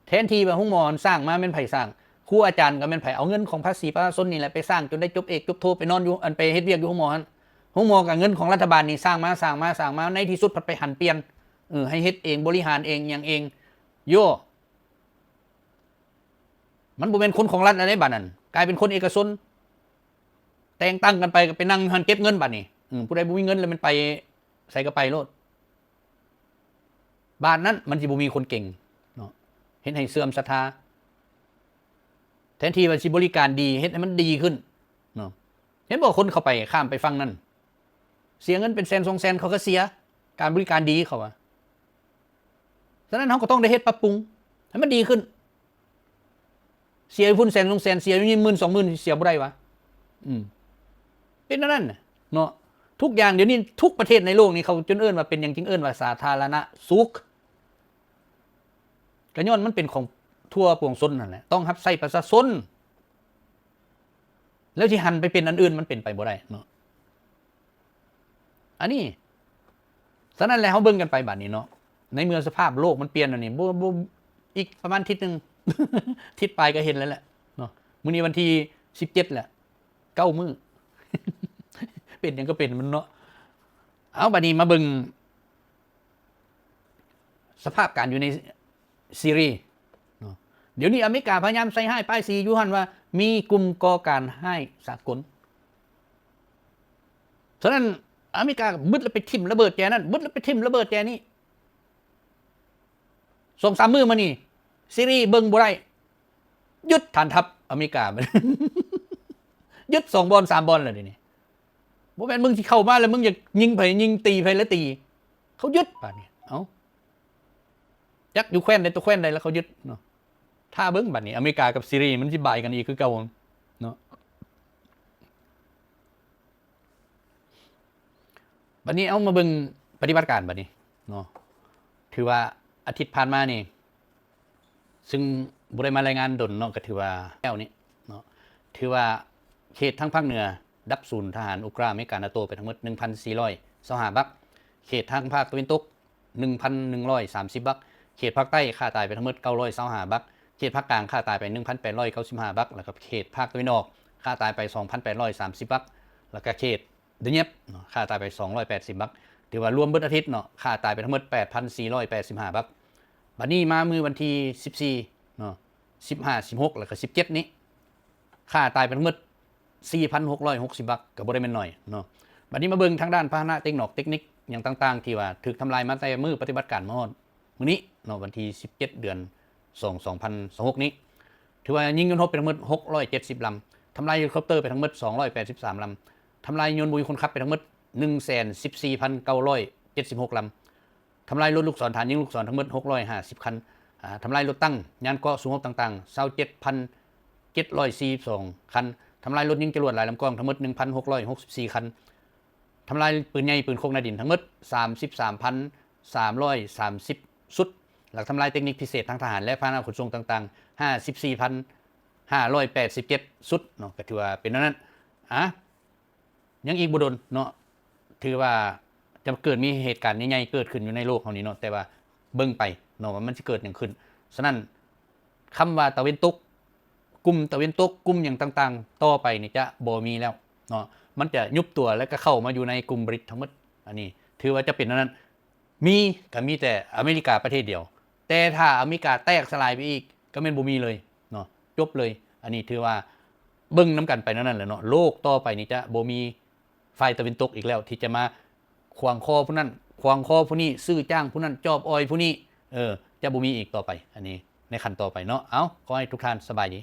ແທນທີ່ວ່າໂຮງໝໍສ້າງມາແມ່ນໃຜສ້າງ, ຄູອາຈານກໍແມ່ນໃຜ, ເອົາເງິນຂອງພາສີປະຊາຊົນນີ້ແຫຼະໄປສ້າງຈົນໄດ້ຈົບເອກຈົບໂທ ໄປນອນຢູ່ ອັນ ໄປເຮັດວຽກຢູ່ໂຮງໝໍຫັ້ນ. ໂຮງໝໍກໍເງິນຂອງລັດຖະບານນີ້ສ້າງມາ ສ້າງມາ ສ້າງມາ, ໃນທີ່ສຸດພັດໄປຫັນປ່ຽນ ເອີ ໃຫ້ເຮັດເອງ ບໍລິຫານເອງ ຫຍັງເອງ. ໂຢ ມັນບໍ່ແມ່ນຄົນຂອງລັດແລ້ວເດ້ບາດນັ້ນ, ກາຍເປັນຄົນເອກະຊົນ ແຕ່ງຕັ້ງກັນໄປ ກໍໄປນັ່ງຢູ່ຫັ້ນເກັບເງິນບາດນີ້. ອືມ ຜູ້ໃດບໍ່ມີເງິນແລ້ວມັນໄປໃສກໍໄປໂລດ. ບາດນັ້ນມັນຊິບໍ່ມີຄົນເກັ່ງເນາະ, ເຮັດໃຫ້ເສື່ອມສັດທາ. ແທນທີ່ວ່າຊິບໍລິການດີ ເຮັດໃຫ້ມັນດີຂຶ້ນເນາະ. ເຫັນບໍ່? ຄົນເຂົ້າໄປ ຂ້າມໄປຝັ່ງນັ້ນ ເສຍເງິນເປັນແສນສອງແສນ ເຂົາກໍເສຍ, ການບໍລິການດີເຂົາວ່າ. ສະນັ້ນເຮົາກໍຕ້ອງໄດ້ເຮັດປັບປຸງໃຫ້ມັນດີຂຶ້ນ. ເສຍຢູ່ພຸ້ນແສນສອງແສນ ເສຍຢູ່ນີ້ໝື່ນສອງໝື່ນ ເສຍບໍ່ໄດ້ຫວາ? ອືມ ເປັນອັນນັ້ນນະເນາະ. ທຸກຢ່າງດຽວນີ້ ທຸກປະເທດໃນໂລກນີ້ ເຂົາຈົນເອີ້ນວ່າເປັນຫຍັງ ຈຶ່ງເອີ້ນວ່າສາທາລະນະສຸກ? ກໍຍ້ອນມັນເປັນຂອງທົ່ວປວງຊົນຫັ້ນແຫຼະ, ຕ້ອງຮັບໃຊ້ປະຊາຊົນ. ແລ້ວຊິຫັນໄປເປັນອັນອື່ນ ມັນເປັນໄປບໍ່ໄດ້ເນາະ ອັນນີ້. ສະນັ້ນແຫຼະ ເຮົາເບິ່ງກັນໄປບາດນີ້ເນາະ, ໃນເມື່ອສະພາບໂລກມັນປ່ຽນແນວນີ້ ບໍ່ ບໍ່ ອີກປະມານທິດໜຶ່ງ ທິດປາຍກໍເຫັນແລ້ວແຫຼະເນາະ. ມື້ນີ້ວັນທີສິບເຈັດແຫຼະ ເກົ້າມື້ ເປັນຫຍັງກໍເປັນມັນເນາະ. ເອົາ ບາດນີ້ມາເບິ່ງ ສະພາບການຢູ່ໃນຊີຣີເນາະ, ດຽວນີ້ອາເມລິກາພະຍາຍາມໃສ່ຮ້າຍປ້າຍສີຢູ່ຫັ້ນວ່າ ມີກຸ່ມກໍ່ການຮ້າຍສາກົນ. ສະນັ້ນອາເມລິກາບຶດແລ້ວໄປຖິ້ມລະເບີດແຈນັ້ນ, ບຶດແລ້ວໄປຖິ້ມລະເບີດແຈນີ້. ສອງສາມມື້ມານີ້ ຊີຣີເບິ່ງບໍ່ໄດ້ ຢຸດຖານທັບອາເມລິກາ ຢຸດສອງບ່ອນສາມບ່ອນແລ້ວດຽວນີ້. ບໍ່ແມ່ນມຶງຊິເຂົ້າມາແລ້ວ ມຶງຢາກຍິງໃຜຍິງ ຕີໃຜລະຕີ ເຂົາຍຶດບາດນີ້. ເອົ້າ ຈັກຢູ່ແຄວ້ນໃດຕໍ່ແຄວ້ນໃດລະເຂົາຍຶດເນາະ. ຖ້າເບິ່ງບາດນີ້ ອາເມລິກາກັບຊີຣີມັນຊິບາຍກັນອີກຄືເກົ່າເນາະ. ບາດນີ້ເອົາມາເບິ່ງປະຕິບັດການບາດນີ້ເນາະ. ຖືວ່າອາທິດຜ່ານມານີ້ ຊຶ່ງບໍ່ໄດ້ມາລາຍງານດົນເນາະ ກໍຖືວ່າແລ້ວນີ້ເນາະ, ຖືວ່າເຂດທາງພາກເໜືອດັບສູນທະຫານອຸກຣາ ອາເມລິກາ ນາໂຕ ໄປທັງໝົດໜຶ່ງພັນສີ່ຮ້ອຍຊາວຫ້າບັກ, ເຂດທາງພາກຕາເວັນຕົກໜຶ່ງພັນໜຶ່ງຮ້ອຍສາມສິບບັກ, ເຂດພາກໃຕ້ຂ້າຕາຍໄປທັງໝົດເກົ້າຮ້ອຍຊາວຫ້າບັກ, ເຂດພາກກາງຂ້າຕາຍໄປໜຶ່ງພັນແປດຮ້ອຍເກົ້າສິບຫ້າບັກ ແລ້ວກໍເຂດພາກຕາເວັນອອກຂ້າຕາຍໄປສອງພັນແປດຮ້ອຍສາມສິບບັກ, ແລ້ວກໍເຂດ ໂດເນດເນາະ ຂ້າຕາຍໄປສອງຮ້ອຍແປດສິບບັກ. ຖືວ່າລວມເບິດອາທິດເນາະ ຂ້າຕາຍໄປທັງໝົດແປດພັນສີ່ຮ້ອຍແປດສິບຫ້າບັກ. ບາດນີ້ມາມື້ວັນທີສິບສີ່ເນາະ ສິບຫ້າ ສິບຫົກ ແລ້ວກໍສິບເຈັດນີ້ ຂ້າຕາຍໄປທັງໝົດສີ່ພັນຫົກຮ້ອຍຫົກສິບບັກ ກໍບໍ່ໄດ້ແມ່ນໜ້ອຍເນາະ. ບາດນີ້ມາເບິ່ງທາງດ້ານພາຫະນະເຕັກນອກເຕັກນິກຫຍັງຕ່າງໆ ທີ່ວ່າຖືກທຳລາຍມາແຕ່ມື້ປະຕິບັດການມາຮອດມື້ນີ້ເນາະ ວັນທີສິບເຈັດ ເດືອນສອງ ສອງພັນຊາວຫົກນີ້ ຖືວ່າຍິງຍົນຮົບໄປທັງໝົດຫົກຮ້ອຍເຈັດສິບລຳ, ທຳລາຍເຮລິຄອບເຕີໄປທັງໝົດສອງຮ້ອຍແປດສິບສາມລຳ, ທຳລາຍຍົນບໍ່ມີຄົນຂັບໄປທັງໝົດໜຶ່ງແສນສິບສີ່ພັນເກົ້າຮ້ອຍເຈັດສິບຫົກລຳ, ທຳລາຍລົດລູກສອນຖານຍິງລູກສອນທັງໝົດຫົກຮ້ອຍຫ້າສິບຄັນ, ອາ ທຳລາຍລົດຕັງ ຍານເກາະສູ້ຮົບຕ່າງໆຊາວເຈັດພັນເຈັດຮ້ອຍສີ່ສິບສອງຄັນ, ທຳລາຍລົດຍິງຈະຫຼວດຫຼາຍລຳກອງທັງໝົດໜຶ່ງພັນຫົກຮ້ອຍຫົກສິບສີ່ຄັນ, ທຳລາຍປືນໃຫຍ່ປືນຄົກໜ້າດິນທັງໝົດສາມສິບສາມພັນສາມຮ້ອຍສາມສິບຊຸດ, ແລ້ວທຳລາຍເຕັກນິກພິເສດທາງທະຫານ ແລະ ພາຫະນະຂົນສົ່ງຕ່າງໆຫ້າສິບສີ່ພັນ ຫ້າຮ້ອຍແປດສິບເຈັດຊຸດເນາະ ກໍຖືວ່າເປັນແນວນັ້ນ. ອາ ຍັງອີກບໍ່ດົນເນາະ ຖືວ່າຈະເກີດມີເຫດການໃຫຍ່ໆເກີດຂຶ້ນຢູ່ໃນໂລກເຮົານີ້ເນາະ ແຕ່ວ່າເບິ່ງໄປເນາະວ່າມັນຊິເກີດຫຍັງຂຶ້ນ. ສະນັ້ນ ຄຳວ່າຕາເວັນຕົກ ກຸ່ມຕາເວັນຕົກ ກຸ່ມຫຍັງຕ່າງໆ ຕໍ່ໄປນີ້ຈະບໍ່ມີແລ້ວເນາະ ມັນຈະຍຸບຕົວ ແລ້ວກໍເຂົ້າມາຢູ່ໃນກຸ່ມ บริกส์ ທັງໝົດ. ອັນນີ້ຖືວ່າຈະເປັນແນວນັ້ນ ມີກໍມີແຕ່ອາເມລິກາປະເທດດຽວ ແຕ່ຖ້າອາເມລິກາແຕກສະຫຼາຍໄປອີກ ກໍແມ່ນບໍ່ມີເລີຍເນາະ ຈົບເລີຍ. ອັນນີ້ຖືວ່າເບິ່ງນຳກັນໄປແນວນັ້ນແຫຼະເນາະ ໂລກຕໍ່ໄປນີ້ຈະບໍ່ມີຝ່າຍຕາເວັນຕົກອີກແລ້ວ ທີ່ຈະມາຂວາງຄໍຜູ້ນັ້ນ ຂວາງຄໍຜູ້ນີ້ ຊື້ຈ້າງຜູ້ນັ້ນ ຈອບອອຍຜູ້ນີ້ ເອີ ຈະບໍ່ມີອີກຕໍ່ໄປ ອັນນີ້ໃນຂັ້ນຕໍ່ໄປເນາະ. ເອົາ ຂໍໃຫ້ທຸກທ່ານສະບາຍດີ.